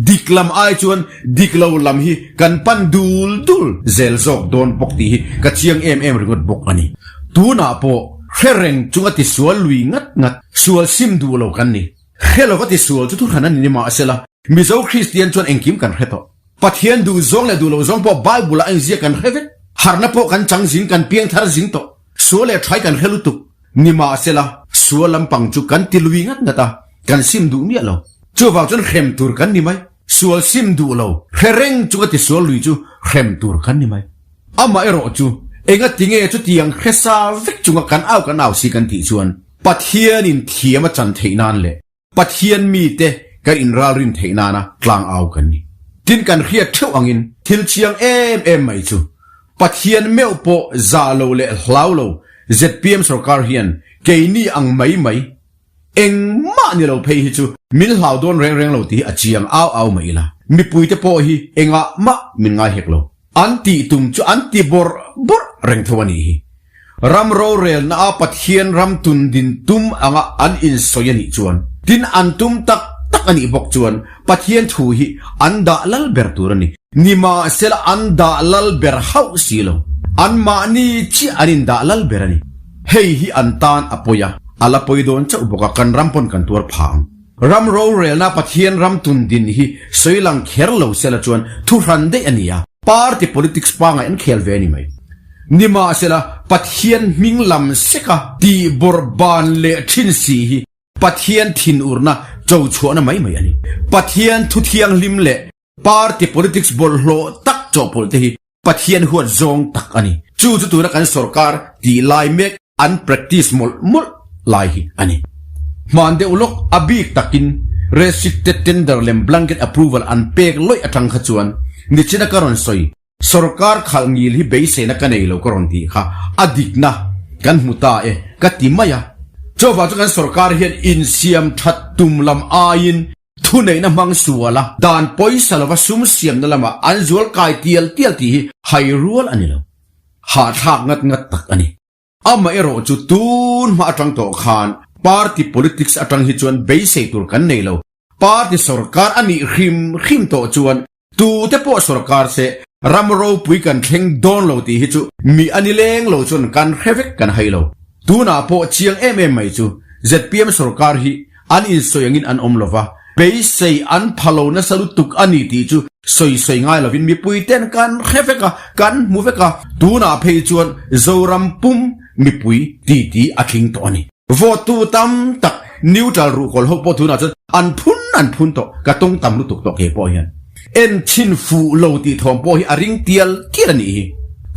dik lam ai chuan dik lo lam hi kan pan dul dul zel zawk dawn bawk tih hi ka chiang em em ringawt bawk a ni. Tunah pawh hre reng chunga tisual lui ngat ngat sual sim duh lo kan ni. Hre lova tisual chu thuhran a ni ni mahsela Mizo Kristian chuan engkim kan hre tawh. Pathian duh zawng leh duh lo zawng pawh Bible-ah a inziak kan hre vek. Harhna pawh kan chang zing kan piangthar zing tawh. Sual leh thai kan hre lutuk. Nimahsela, sual lampang chu kan ti lui ngat ngat a, kan sim duh miah lo. Chuvang chuan hrem tur kan ni mai. Sual sim duh lo, hre reng chunga ti sual lui chu hrem tur kan ni mai. Amah erawh chu, enga ti nge chutiang hre sa vek chunga kan au kan au si kan tih chuan, Pathianin thiam a chan theih nan leh Pathian mite kan inralrin theih nana tlang au kan ni. Tin kan hriat theuh angin thil chiang em em mai chu Pathian meuh pawh zah lo leh hlau lo zpm sorkar hian keini ang mai mai. Engmah ni lo phei hi chu min hlau dawn reng reng lo tih hi a chiang au au mai ila. Mipuite pawh hi engah mah min ngai hek lo. An tih tum chu an ti bawrh bawrh reng tho a nih hi. Ram rorelna a Pathian ram tun din tum anga an insawi a nih chuan, tin an tum tak tak a nih bawk chuan Pathian thu hi an dah lal ber tur a ni. Nimahsela an dah lal ber hauh si lo. Anmahni chiah an indah lal ber a ni. Hei hi an tan a pawi a, a la pawi dawn chauh bawk a, kan ram pawn kan tuar phah ang. Ram rorelna Pathian ram tun din hi sawi lang kher lo sela chuan thu hran daih a ni a, party politics pangai an khel ve a ni mai. Nimahsela Pathian hming lam seka tih bawrh ban leh thin si hi Pathian thinurna cho chhuahna mai mai a ni. Pathian thu thianghlim leh party politics bawlhhlawh tak chawhpawlh te hi Pathian huat zawng tak a ni. Chu chu tuna kan sorkar tih lai mek an practice mawlh mawlh lai hi a ni. Hman deuh lawk a bik takin restricted tender lem blanket approval an pek lawih atang kha chuan nichina ka rawn sawi sorkar khalh ngil hi beiseina ka nei lo ka rawn tih kha a dikna kan hmu ta e ka ti mai a. Chuvang chu kan sorkar hian insiam that tum lam aiin Thuneihna hmang sual a, dan pawisa lova sum siamna lamah an zual kai tial tial tih hi hai rual a ni lo. Hahthlak ngat ngat tak a ni. Amaherawh chu tun hma atang tawh khan party politics atang hi chuan beisei tur kan nei lo. Party sorkar a nih hrim hrim tawh chuan Tute pawh sorkar se ram ropui kan thleng dawn lo tih hi chu mi a ni leng lo chuan kan hre vek kan hai lo. Tunah pawh chiang em em mai chu zpm sorkar hi an insawi angin an awm lova, beisei an pha lo nasa lutuk a ni tih chu sawi sawi ngai lovin mipui ten kan hre vek a, kan hmu vek a, tunah phei chuan Zoram pum mipui titi a tling tawh a ni. Vote tu tam tak neutral ruhkawl ho pawh tunah chuan an phun an phun tawh, ka tawng tam lutuk tawh kei pawh hian en chhin fuh lo tih thawm pawh hi a ring tial tial a nih hi.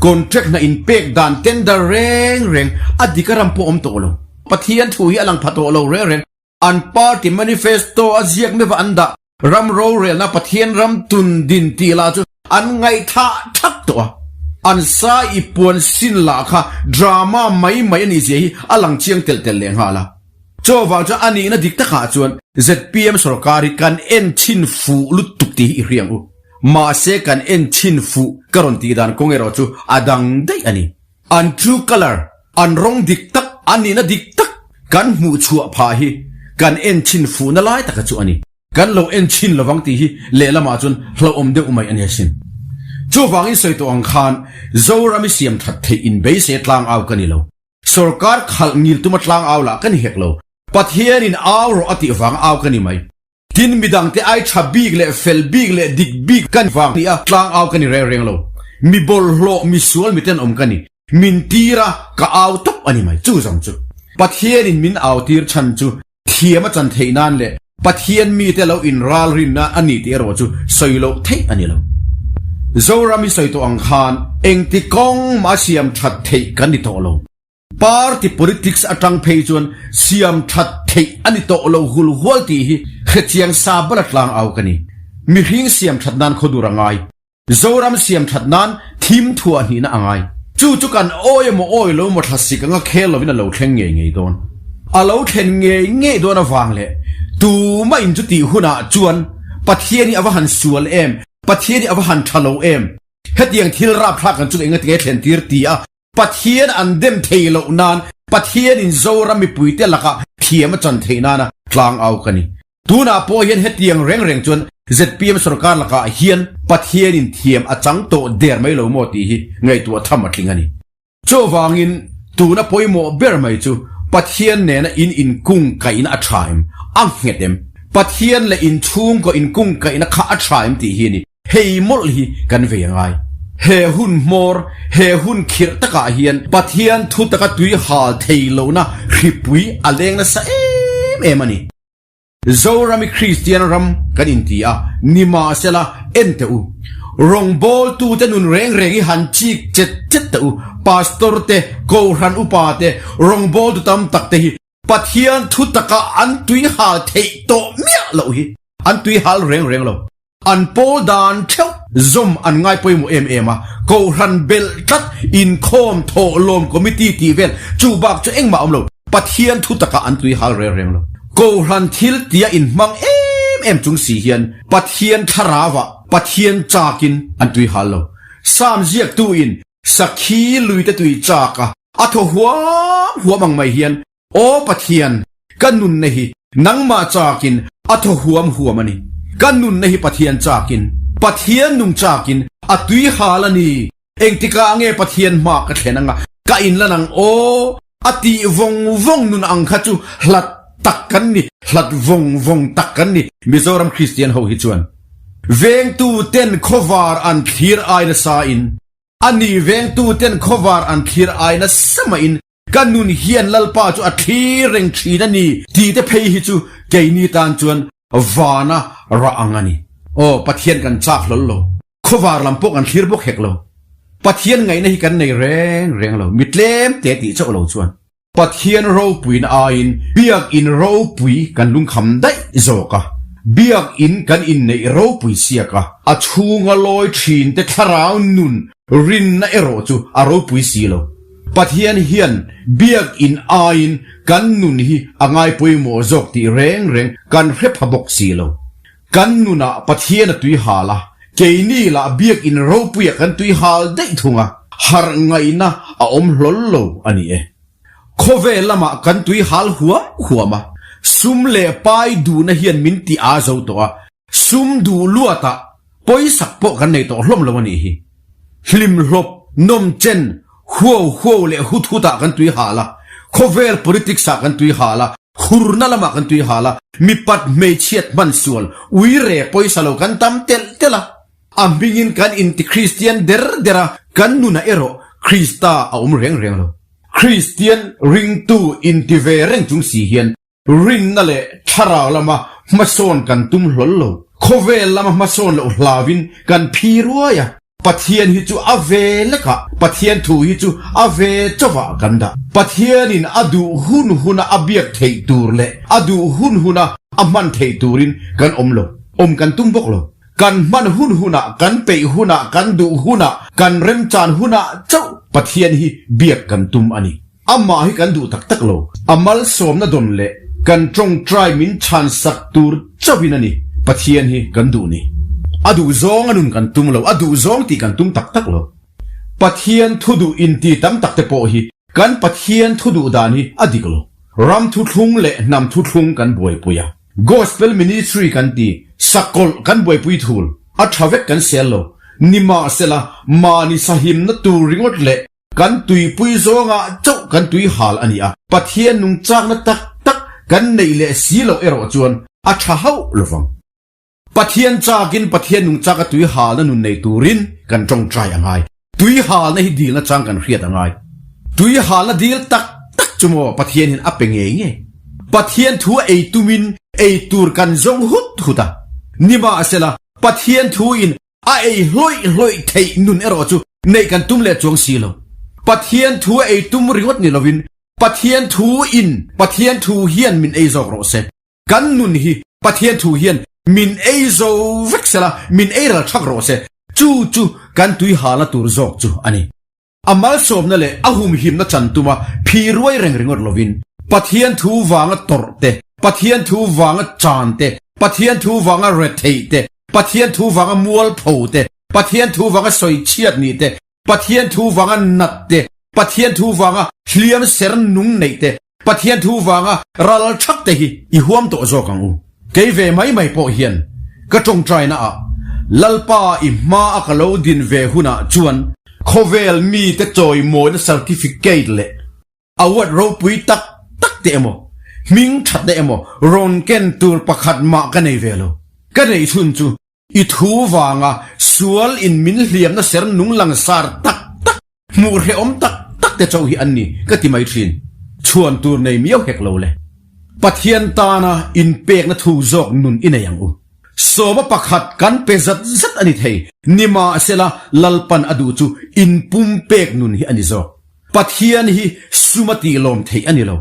Contract hna in pek dan tender reng reng a dik a ram pawh awm tawh lo. Pathian thu hi a lang pha tawh lo reng reng. An party manifesto a ziak meuh a an dah Ram rorelna Pathian ram tun din tih lah chu an ngaihthah thak tawh a, an sa i puan sin lah kha drama mai mai a nih zia hi a lang chiang telh telh leh nghal a. Chuvang chuan a nihna dik takah chuan zpm sorkar hi kan en chhin fuh lutuk tih hi i hria ang u. Mahse kan en chhin fuh ka rawn tih dan kawng erawh chu a dang daih a ni. An true colour, an rawng dik tak, an nihna dik tak kan hmuh chhuah phah hi kan en chhin fuhna lai taka chu a ni. Kan lo en chhin lovang tih hi lehlamah chuan hlauhawm deuh mai a ni asin. Chuvangin sawi tawh ang khan Zoram i siam that theih in beisei tlang au ka ni lo. Sorkar khalh ngil tuma tlang au lah ka ni hek lo. Pathianin au rawh a tih vanga au ka ni mai. Tin midangte ai tha bik leh fel bik leh dik bik ka vang nia tlang au ka ni reng reng lo. Mi bawlhhlawh, mi sual, mi tenawm ka ni. Min tir a, ka au tawp a ni mai. Chu zawng chu Pathianin min au tir chhan chu Thiam a chan theih nan leh Pathian mite lo inralrinna a ni tih erawh chu sawi loh theih a ni lo. Zoram i sawi tawh ang khan engti kawng mah siam that theih kan ni tawh lo. Party politics atang phei chuan siam that theih a ni tawh lo hul hual tih hi hrechiang sa bala tlang au ka ni. Mihring siam that nan khawdur a ngai. Zoram siam that nan thim thuah hnihna a ngai. Chu chu kan awi emaw awi lo emaw thlasik anga khel lovin a lo thleng ngei ngei dawn. A lo thlen ngei ngei dawn avang leh tumah in chu tih hunah chuan Pathian hi a va han sual em, Pathian hi a va han tha lo em, hetiang thil rapthlak kan chung engatinge thlen tir ti a Pathian an dem thei loh nan Pathianin Zoram mipuite lakah thiam a chan theih nana tlang au ka ni. Tunah pawh hian hetiang reng reng chuan zpm sorkar lakah hian Pathianin thiam a chang tawh der mai lo maw tih hi ngaihtuah tham a tling a ni. Chuvangin tuna pawimawh ber mai chu Pathian nena in inkungkaihna a tha em? A nghet em? Pathian leh inchhungkaw inkungkaihna kha a tha em tih hi a ni. Hei mawlh hi kan vei a ngai. He hun hmawr, he hun khirh takah hian Pathian thu taka tui hal thei lohna hripui a leng nasa em em a ni. Zorami Kristian ram kan inti a, nimahsela en teh u. Rawngbawltute nun reng reng hi han chik chet chet teh u. Pastor te, Kohhran upa te, rawngbawltu tam tak te hi Pathian thu taka an tui hal theih tawh miah loh hi an tui hal reng reng lo. An pawl dan theuh zawm an ngai pawimawh em em a, Kohhran belh tlat inkhawm thawhlawm committee tih vel chu bak chu engmah a awm lo, Pathian thu takah an tui hal reng reng lo. Kohhran thil tia inhmang em em chung si hian Pathian thlarauah Pathian chakin an tui hal lo. Sam ziaktuin sakhi luite tui chak a, a thaw huam huam ang mai hian Aw Pathian, ka nunna hi nangmah chakin a thaw huam huam a ni. Ka nunna hi Pathian chakin, Pathian nung chakin a tui hal a ni. Engtikah nge Pathian hma ka thlen anga ka inlan ang aw? A tih vawng vawng nun ang kha chu hlat tak kan ni, hlat vawng vawng tak kan ni Mizoram Kristian ho hi chuan. Vengtu ten khawvar an thlir ai nasa in, a ni vengtu ten khawvar an thlir ai nasa mah in ka nun hian Lalpa chu a thlir reng thin a ni tih te phei hi chu keini tan chuan vana rah ang a ni. Aw Pathian kan chak hlawl lo. Khawvar lam pawh kan thlir bawk hek lo. Pathian ngaihna hi kan nei reng reng lo, mi tlem te tih chauh lo chuan. Pathian ropuina aiin Biakin ropui kan lungkham daih zawk a, Biakin kan inneih ropui siak a, a chhunga lawi thin te thlarau nun rinna erawh chu a ropui si lo. Pathian hian Biakin aiin kan nun hi a ngai pawimawh zawk tih reng reng kan hre pha bawk si lo. Kan nunah Pathian a tui hal a, keini lah biakinn ropuiah kan tui hal daih thung a, harh ngaihna a awm hlawl lo a ni e. Khawvel lamah kan tui hal huam huam a, sum leh pai duhna hian min ti aa zo tawh a, sum duh luatah pawisak pawh kan nei tawh hlawm lo a nih hi. Hlimhlawp, nawmchen, huau huau leh hut hutah kan tui hal a, khawvel politics ah kan tui hal a, hurna lamah kan tui hal a, mipat hmeichhiat hman sual, uire pawisa lo kan tam telh telh a, a hmingin kan inti Kristian der der a, kan nunah erawh Krista a awm reng reng lo. Kristian ringtu inti ve reng chung si hian Rinna leh thlarau lama hmasawn kan tum hlawl lo. Khawvel lama hmasawn loh hlauin kan phi ruai a. Pathian hi chu a ve lekah, Pathian thu hi chu a ve chauhah kan dah. Pathianin a duh hun huna a biak theih tur leh a duh hun huna a hman theih turin kan awm lo. Awm kan tum bawk lo. Kan hman hun hunah, kan peih hunah, kan duh hunah, kan remchan hunah chauh Pathian hi biak kan tum a ni. Amah hi kan duh tak tak lo. A malsawmna dawn leh kan tawngtai min chhan sak tur chauhin a ni Pathian hi kan duh ni. A duh zawng a nun kan tum lo, a duh zawng tih kan tum tak tak lo. Pathian thu duh inti tam tak te pawh hi kan Pathian thu duh dan hi a dik lo. Ram thuthlung leh hnam thuthlung kan buaipui a. Gospel Ministry kan ti, sakawlh kan buaipui thul, a tha vek kan sel lo. Nimahsela, mahni sahimna tur ringawt leh Kan tuipui zawngah chauh kan tui hal a ni a, Pathian nungchakna tak tak kan neih leh si loh erawh chuan a tha hauh lovang. Pathian chakin Pathian nungchaka tui halna nun nei turin kan tawngtai a ngai. Tui halna hi dilna chang kan hriat a ngai. Tui halna dil tak tak chu maw Pathian hian a pe ngei ngei. Pathian thu a ei tumin ei tur kan zawng hut hut a. Nimahsela, Pathian thuin A ei hlawih hlawih theih nun erawh chu neih kan tum leh chuang si lo. Pathian thu a ei tum ringawt ni lovin Pathian thu in Pathian thu hian min ei zawk rawh se. Kan nun hi Pathian thu hian min ei zo vek sela, min ei ral thak rawh se. Chu chu kan tui halna tur zawk chu a ni. A malsawmna leh a humhimna chan tuma phi ruai reng ringawt lovin, Pathian thu vanga tawrh te, Pathian thu vanga chan te, Pathian thu vanga retheih te, Pathian thu vanga mualpho te, Pathian thu vanga sawichhiat nih te, Pathian thu vanga nat te, Pathian thu vanga hliam ser nung neih te, Pathian thu vanga ral thak te hi i huam tawh zawk ang u. Kei ve mai mai pawh hian ka tawngtaina ah Lalpa i hma a ka lo din ve hunah chuan khawvel mite chawimawina certificate leh award ropui tak tak te emaw hming thatna emaw rawn ken tur pakhat mah ka nei ve lo. Ka neih chhun chu I thu vanga sual in min hliamna ser nung langsar tak tak, hmuh hrehawm tak tak te chauh hi an ni ka ti mai thin. Chhuan tur nei miau hek lo le. Pathian tana inpekna thu zawk nun i nei ang u. Sawma pakhat kan pe zat zat a ni thei, nimahsela Lalpan a duh chu inpumpek nun hi a ni zawk. Pathian hi suma tihlawm theih a ni lo.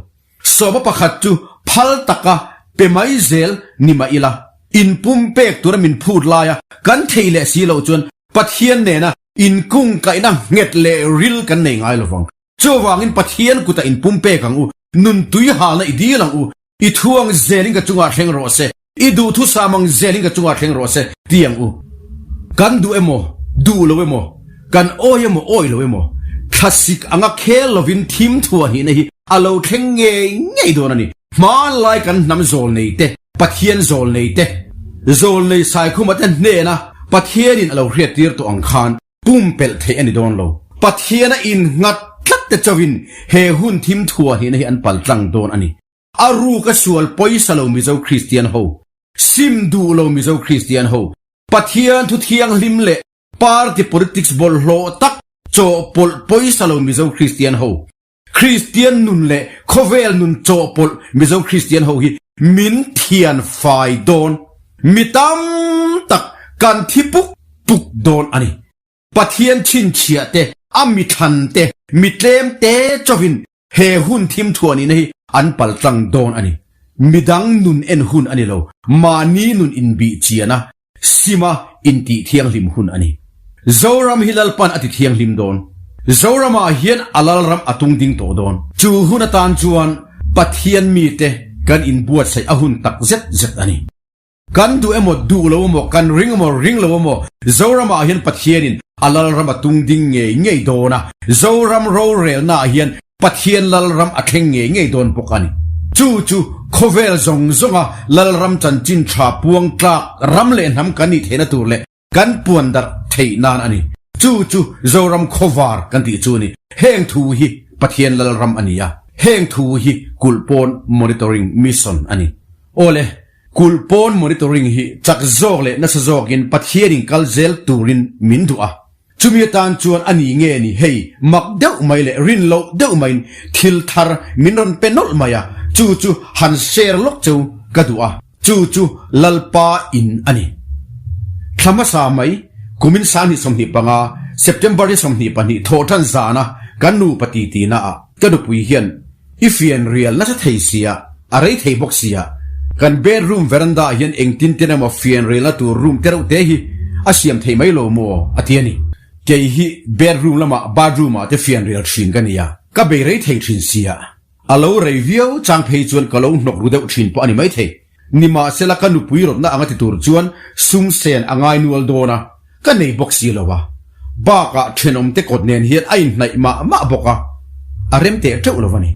Sawma pakhat chu phal taka pe mai zel ni mah ila, inpumpek tura min phut laia kan thei leh si loh chuan Pathian nena inkungkaihna nghet leh ril kan nei ngai lovang. Chuvangin Pathian kutah inpumpek ang u, nun tui halna i dil ang u. I thu ang zelin ka chungah thleng rawh se, i duhthusam ang zelin ka chungah thleng rawh se ti ang u. Kan duh emaw, duh lo emaw, kan awi emaw awi lo emaw, thlasik anga khel lovin thim thuah hnihna hi a lo thleng ngei ngei dawn a ni. Hmanlai kan hnam zawlnei te, Pathian zawlnei te, zawlnei Saikhuma te hnena Pathianin a lo hriattir tawh ang khan pumpelh theih a ni dawn lo. Pathiana innghat tlat te chauhin he hun thim thuah hnihna hi an paltlang dawn a ni. A ruk a sual pawisa lo Mizo Kristian ho, sim duh lo Mizo Kristian ho, Pathian thu thianghlim leh party politics bawlhhlawh tak chawhpawlh pawisa lo Mizo Kristian ho, Kristian nun leh khawvel nun chawhpawlh Mizo Kristian ho hi min thian fai dawn. Mi tam tak kan thi puk puk dawn a ni. Pathian chhinchhiah te, a mithlan te, mi tlem te chauhin he hun thim thuah nihna hi an paltlang dawn a ni. Midang nun en hun a ni lo, mahni nun inbih chian a, sima intih thianghlim hun a ni. Zoram hi Lalpan a ti thianghlim dawn. Zoramah hian a Lalram a tung ding tawh dawn. Chu hun atan chuan Pathian mite kan inbuatsaih a hun tak zet zet a ni. Kan duh emaw duh lo emaw, kan ring emaw ring lo emaw, Zoramah hian Pathianin a Lalram a tung ding ngei ngei dawn a, Zoram rorelnaah hian Pathian Lalram a thleng ngei ngei dawn bawk a ni. Chu chu khawvel zawng zawnga Lalram chanchin tha puang tlak ram leh hnam kan nih theihna tur leh Kan puan darh theih nan a ni. Chu chu Zoram khawvar kan tih chu a ni. Heng thu hi Pathian Lalram a ni a. Heng thu hi Kulhpawn Monitoring Mission a ni. Awle, Kulhpawn Monitoring hi chak zawk leh nasa zawkin Pathianin kal zel turin min duh a. Chumi atan chuan a ni nge ni hei mak deuh mai leh rin loh deuh maiin thil thar min rawn pe nawlh mai a, chu chu han share lawk cheu ka duh a. Chu chu Lalpa in a ni. Thla hmasa mai, kumin 2025, September ni 22 thawhṭan zana kan nupa titi naah ka nupui hian i fian rial nasa thei sia, a rei thei bawk sia, kan bedroom veranda ah hian engtin ten emaw fian rialna tur room te reuh te hi a siam thei mai lo maw a ti a ni. Kei hi bedroom lamah bathroom ah te fian rial ṭhin ka nia, ka bei rei thei ṭhin sia. A lo rei viau chang phei chuan ka lo hnawk ru deuh thin pawh a ni maithei. Nimahsela ka nupui rawtna anga ti tur chuan sum sen a ngai nual dawn a, ka nei bawk si lo a. Bakah thenawmte kawt nen hian a inhnaih mah mah bawk a, a rem teh teuh lo a ni.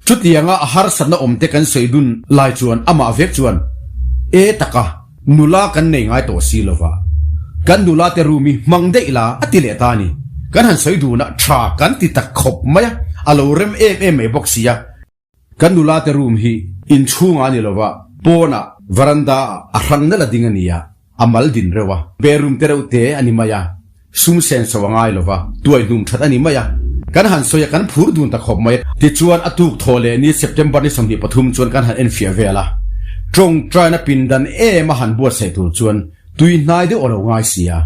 Chutianga a harsatna awmte kan sawi dun lai chuan amah vek chuan, E taka, Nula kan nei ngai tawh si lova, kan nula te room hi hmang daih la a ti leh ta a ni. Kan han sawi dun a, tha kan ti tak khawp mai a, a lo rem em em mai bawk si a. Kan nula te room hi inchhungah a ni lova, pawnah veranda ah a hrang nalh a ding a ni a, a mal din reuh a, bedroom te reuh te a ni mai a. Sum sen so a ngai lo va, tuai hnum that a ni mai a. Kan han sawi a, kan phur dun ta khawp mai. Tichuan, a tuk thaw leh ni September ni 23 chuan kan han enfiah vel a. Tawngtaina pindan em a han buatsaih tur chuan tui hnai deuh a lo ngai si a.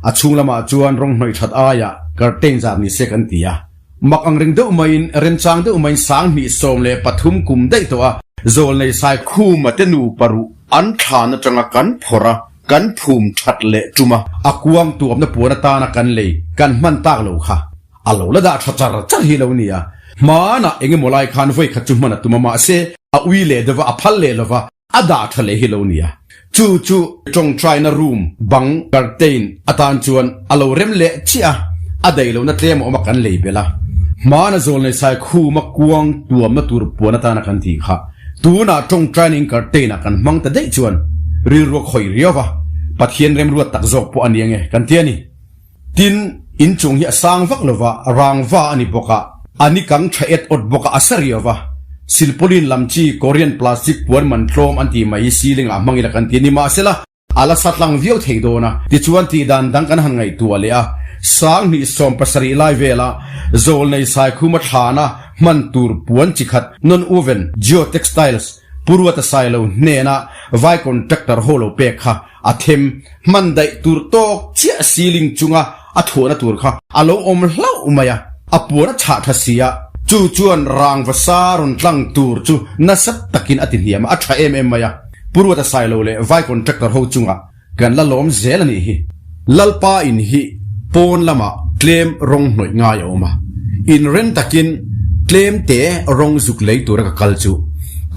A chhung lamah chuan rawng hnawih that aiah curtain zat ni se kan ti a. Mak ang reng deuh maiin, remchang deuh maiin 2013 kum daih tawh a Zawlnei Saikhuma te nupa ruh an thlan atanga kan phawrh a, Kan phum that leh tum a. A kuang tuamna puan atana kan lei kan hman tak lo kha a lo la dah tha char char hi lo nia. Hmanah eng emaw lai khan vawi khat chu hman a tum a mahse a ui leh deuh a, a phal leh lova a dah tha leh hi lo nia. Chu chu tawngtaina room bang curtain atan chuan a lo rem leh chiah a, a daih lohna tlem a awm a kan lei belh a. Hmana zawlnei sai khuma kuang tuamna tur puan atana kan tih kha Tunah tawngtaina in curtain ah kan hmang ta daih chuan rilru a khawih riau va, Pathian remruat tak zawk pawh a ni ange kan ti a ni. Tin, inchung hi a sang vak lo va, rangva a ni bawk a, a ni kang tha et awt bawk a, a sa riau va. Silpaulin lam chi Korean plastic puan man tlawm an tih mai hi ceiling ah hmang ila kan ti a ni. Mahsela, A la sa tlang viau thei dawn a, tichuan tih dan dang kan han ngaihtuah leh a, 2017 lai vela Zawlnei Saikhuma thlana hman tur puan chi khat non-woven geotextiles Pu Ruata Sailo hnena vai contractor ho lo pek kha a them hman daih tur tawk chiah ceiling chunga a thuahna tur kha a lo awm hlauh mai a, a puan a chhah tha si a, chu chuan rangva sa rawn tlang tur chu nasa takin a ti hniam a, a tha em em mai a. Pu Ruata Sailo leh vai contractor ho chungah kan la lawm zel a nih hi. Lalpa in hi pawn lamah tlem rawng hnawih ngai a awm a, inren takin tlem te rawng zuk lei tura ka kal chu.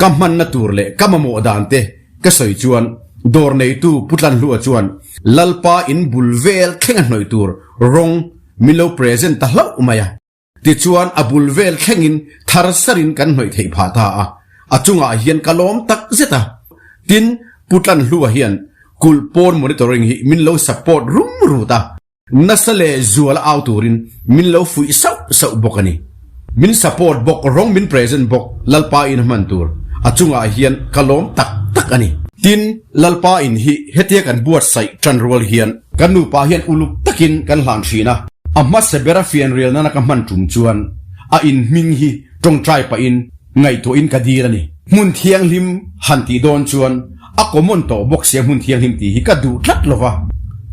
Ka hmanna tur leh ka mamawh dan te ka sawi chuan dawr neitu Pu Tlanhlua chuan Lalpa in bul vel thleng a hnawih tur rawng min lo present ta hlauh mai a. Tichuan a bul vel thlengin thar sarin kan hnawih theih phah ta a, a chungah hian ka lawm tak zet a. Tin, Pu Tlanhlua hian kulh pawn monitoring hi min lo support rum rut a. Nasa leh zual a au turin min lo fuih sauh sauh bawk a ni. Min support bawk, rawng min present bawk, Lalpa in a hman tur a chungah hian ka lawm tak tak a ni. Tin, Lalpa in hi hetia kan buatsaih tan rual hian kan nupa hian uluk takin kan hlan thin a, a hmasa bera fianrial nana ka hman tum chuan a in hming hi tawngtai pahin ngaihtuahin ka dil a ni. Hmun thianghlim han tih dawn chuan A common tawh bawk sia hmun thianghlim tih hi ka duh tlat lo va,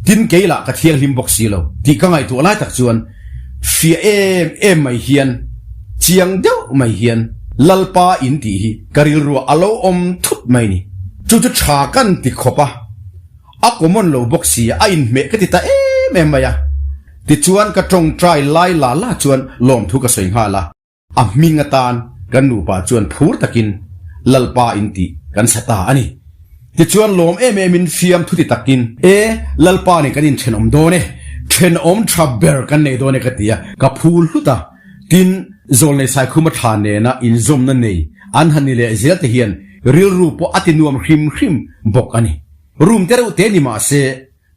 tin kei lah ka thianghlim bawk si lo tih ka ngaihtuah lai tak chuan fiah em em mai hian chiang deuh mai hian Lalpa in tih hi ka rilruah a lo awm thut mai ni. Chu chu tha kan ti khawp a, a common lo bawk si a inhmeh ka ti ta em em mai a. Tichuan ka tawngtai lai la la chuan lawmthu ka sawi nghal a. A hming atan kan nupa chuan phur takin Lalpa in tih kan sa ta a ni. Tichuan lawm em em in fiam thuti takin, E, Lalpa nen kan inthenawm dawn e, thenawm tha ber kan nei dawn e ka ti a, ka phul hlut a. Tin, Zawlnei Saikhuma thla nena inzawmna nei an han ni leh zel te hian rilru pawh a ti nuam hrim hrim bawk a ni. Room te reuh te ni mah se,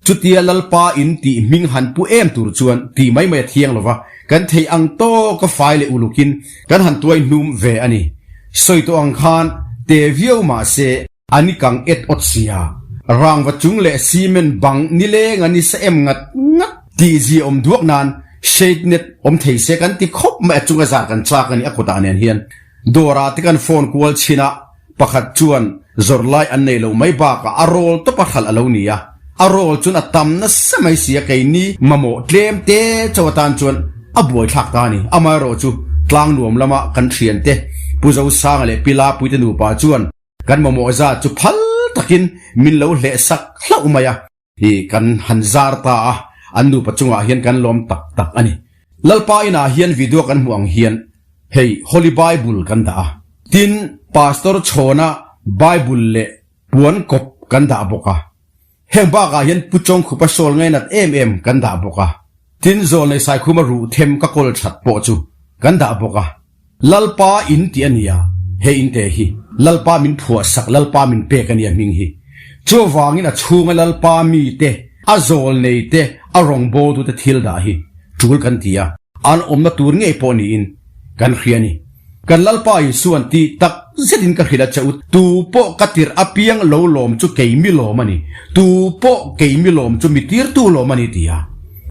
Chutia Lalpa in tih hming han pu em tur chuan tih mai mai a thiang lova, kan theih ang tawka fai leh ulukin kan han tuai hnum ve a ni. Sawi tawh ang khan te viau mah se a ni kang et awt sia. Rangva chung leh cement bang nileng a ni sa em ngat ngat tih zia awm duak nan shade net awm thei se kan ti khawp mai a chunga zar kan chak a ni a kutah nen hian dawrah te kan phone kual chhin a Pakhat chuan zawrh lai an nei loh mai bakah a rawl tawp a hralh a lo ni a, a rawl chuan a tam nasa mai si a, keini mamawh tlem te chauh atan chuan a buaithlak ta a ni. Amaherawh chu tlang nuam lama kan thiante Pu Zosanga leh Pi Lapuite nupa chuan kan mamawh zat chu phal takin min lo hleh sak hlauh mai a. Hi kan han zar ta a, an nupa chungah hian kan lawm tak tak a ni. Lalpa inah hian video kan hmuh ang hian hei Holy Bible kan dah a, tin Pastor Chhawna Bible leh puan kawp kan dah bawk a, heng bakah hian Pu Chawngkhupa sawl ngainat em em kan dah bawk a, tin Zawlnei Saikhuma ruh them ka kawl that pawh chu kan dah bawk a. Lalpa in tih a ni a, he in te hi Lalpa min phuah sak, Lalpa min pek a ni a hming hi. Chuvangin a chhunga Lalpa mi te, a zawl nei te, a rawngbawltu te thil dah hi tul kan ti a, an awmna tur ngei pawh niin kan hria a ni. Kan Lalpa Isuan tih tak zetin ka hrilh a che u, tu pawh ka tirh apiang lo lawm chu kei mi lawm a ni, tu pawh kei mi lawm chu mi tirtu lawm a ni ti a.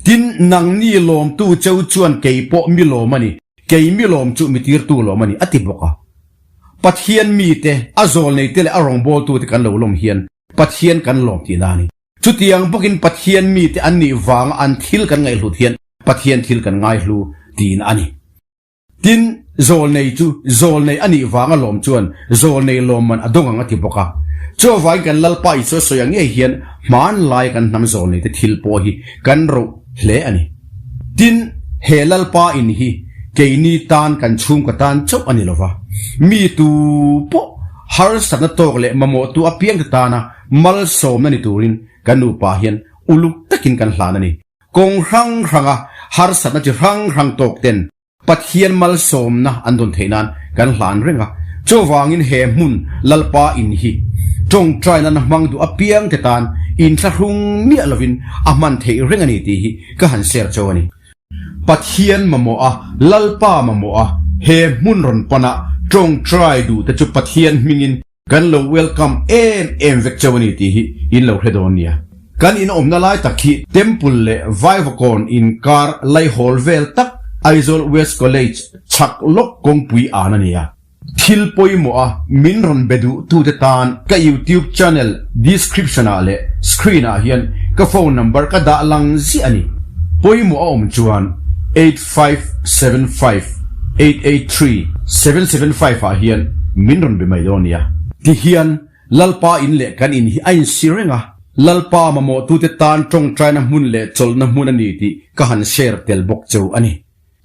Tin, nangni lawmtu cheu chuan kei pawh mi lawm a ni, Kei mi lawm chu mi tirtu lawm a ni, a ti bawk a. Pathian mite, a zawlneite leh a rawngbawltute kan lo lawm hian Pathian kan lawm tihna a ni. Chutiang bawkin Pathian mite an nih vanga an thil kan ngaihhlut hian Pathian thil kan ngaihlu tihna a ni. Tin, zawlnei chu zawlnei a nih vanga lawm chuan zawlnei lawmman a dawng ang a ti bawk a. Chuvangin kan Lalpa Isua sawi ang ngei hian hmanlai kan hnam zawlneite thil pawh hi kan roh hle a ni. Tin, he Lalpa in hi keini tan kan chhungkaw tan chauh a ni lo va, mi tu pawh harsatna tawk leh mamawhtu apiangte tana malsawmna ni turin kan nupa hian uluk takin kan hlan a ni. Kawng hrang hranga harsatna chi hrang hrang tawk ten Pathian malsawmna an dawn theih nan kan hlan reng a, chuvangin he hmun Lalpa in hi tawngtai nana hmang duh apiangte tan inthlahrung miah lovin a hman theih reng a ni tih hi ka han share chauh a ni. Pathian mamawh a, Lalpa mamawh a, he hmun rawn pana tawngtai duhte chu Pathian hmingin Kan lo welcome em em vek cheu a ni tih hi in lo hre dawn nia. Kan in awmna lai tak hi Temple leh Vaivakawn inkar laihawl vel tak Aizawl West College chhak lawk kawngpui an a ni a. Thil pawimawh a min rawn be duh tute tan ka YouTube channel description ah leh screen ah hian ka phone number ka dah lang ziah a ni. Pawimawh a awm chuan 8575 883 775 ah hian min rawn be mai dawn nia. Tihian Lalpa in leh kan in hi a insi reng a, Lalpa mamawhtute tan tawngtaina hmun leh chawlhna hmun a ni tih ka han share tel bawk cheu a ni.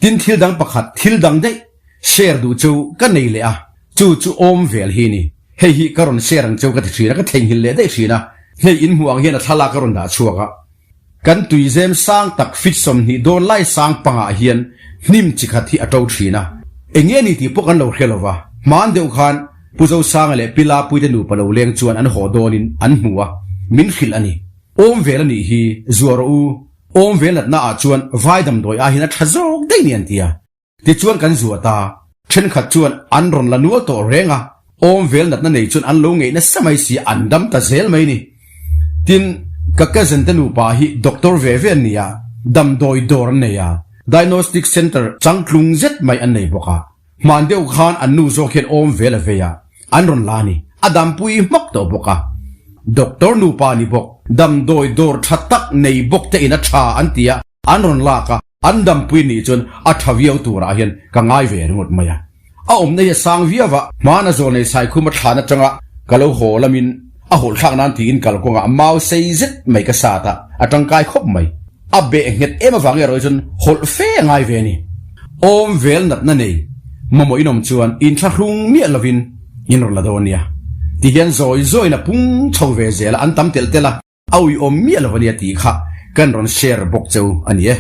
Tin thil dang pakhat, thil dang daih share duh cheu ka nei leh a. Chu chu awm vel hi ni. Hei hi ka rawn share ang cheu ka ti thin a, ka theihnghilh leh daih thin a. Hei in hmuh ang hian a thlalak a rawn dah chhuak a. Kan tuizem sang tak feet 20 dawn lai sang pangah hian hnim chi khat hi a to thin a. Eng nge ni tih pawh kan lo hre lo va. Hmaan deuh khan Pu Zosanga leh Pi Lapuite nupa lo leng chuan an haw dawnin an hmu a, min hrilh a ni. Awm vel a nih hi, zuah rawh u. Awm vel natna ah chuan vai damdawi ah hian a tha zawk daih ni an ti a. Tichuan kan zuah ta. Thenkhat chuan an rawn la nual tawh reng a, awm vel natna nei chuan an lo ngeih nasa mai si an dam ta zel mai ni. Tin, ka cousin te nupa hi doctor ve ve an ni a, damdawi dawr an nei a, diagnostic centre changtlung zet mai an nei bawk a. Hman deuh khan an nu zawk hian awm vel a vei a, an rawn la ni. A dampui hmak tawh bawk a. Doctor nupa ni bawk, damdawi dawr tha tak nei bawk te in a tha an ti a, an rawn lak a. An dampui nih chuan a tha viau turah hian ka ngai ve ringawt mai a. A awmna hi a sang viau a, hmana zawl nei Saikhuma thlan atanga ka lo haw lamin a hawlhthlak nan tiin kalkawngah mau sei zet mai ka sat a, a tangkai khawp mai. A beh nghet em avang erawh hi chuan hawlh fe a ngai ve a ni. Awm vel natna nei mamawh inawm chuan inthlahrung miah lovin in rawn la dawn nia. Tihian zawi zawiin a pung chho ve zel a, an tam telh telh a. A uiawm miah lo a nia tih kha kan rawn share bawk cheu a ni e.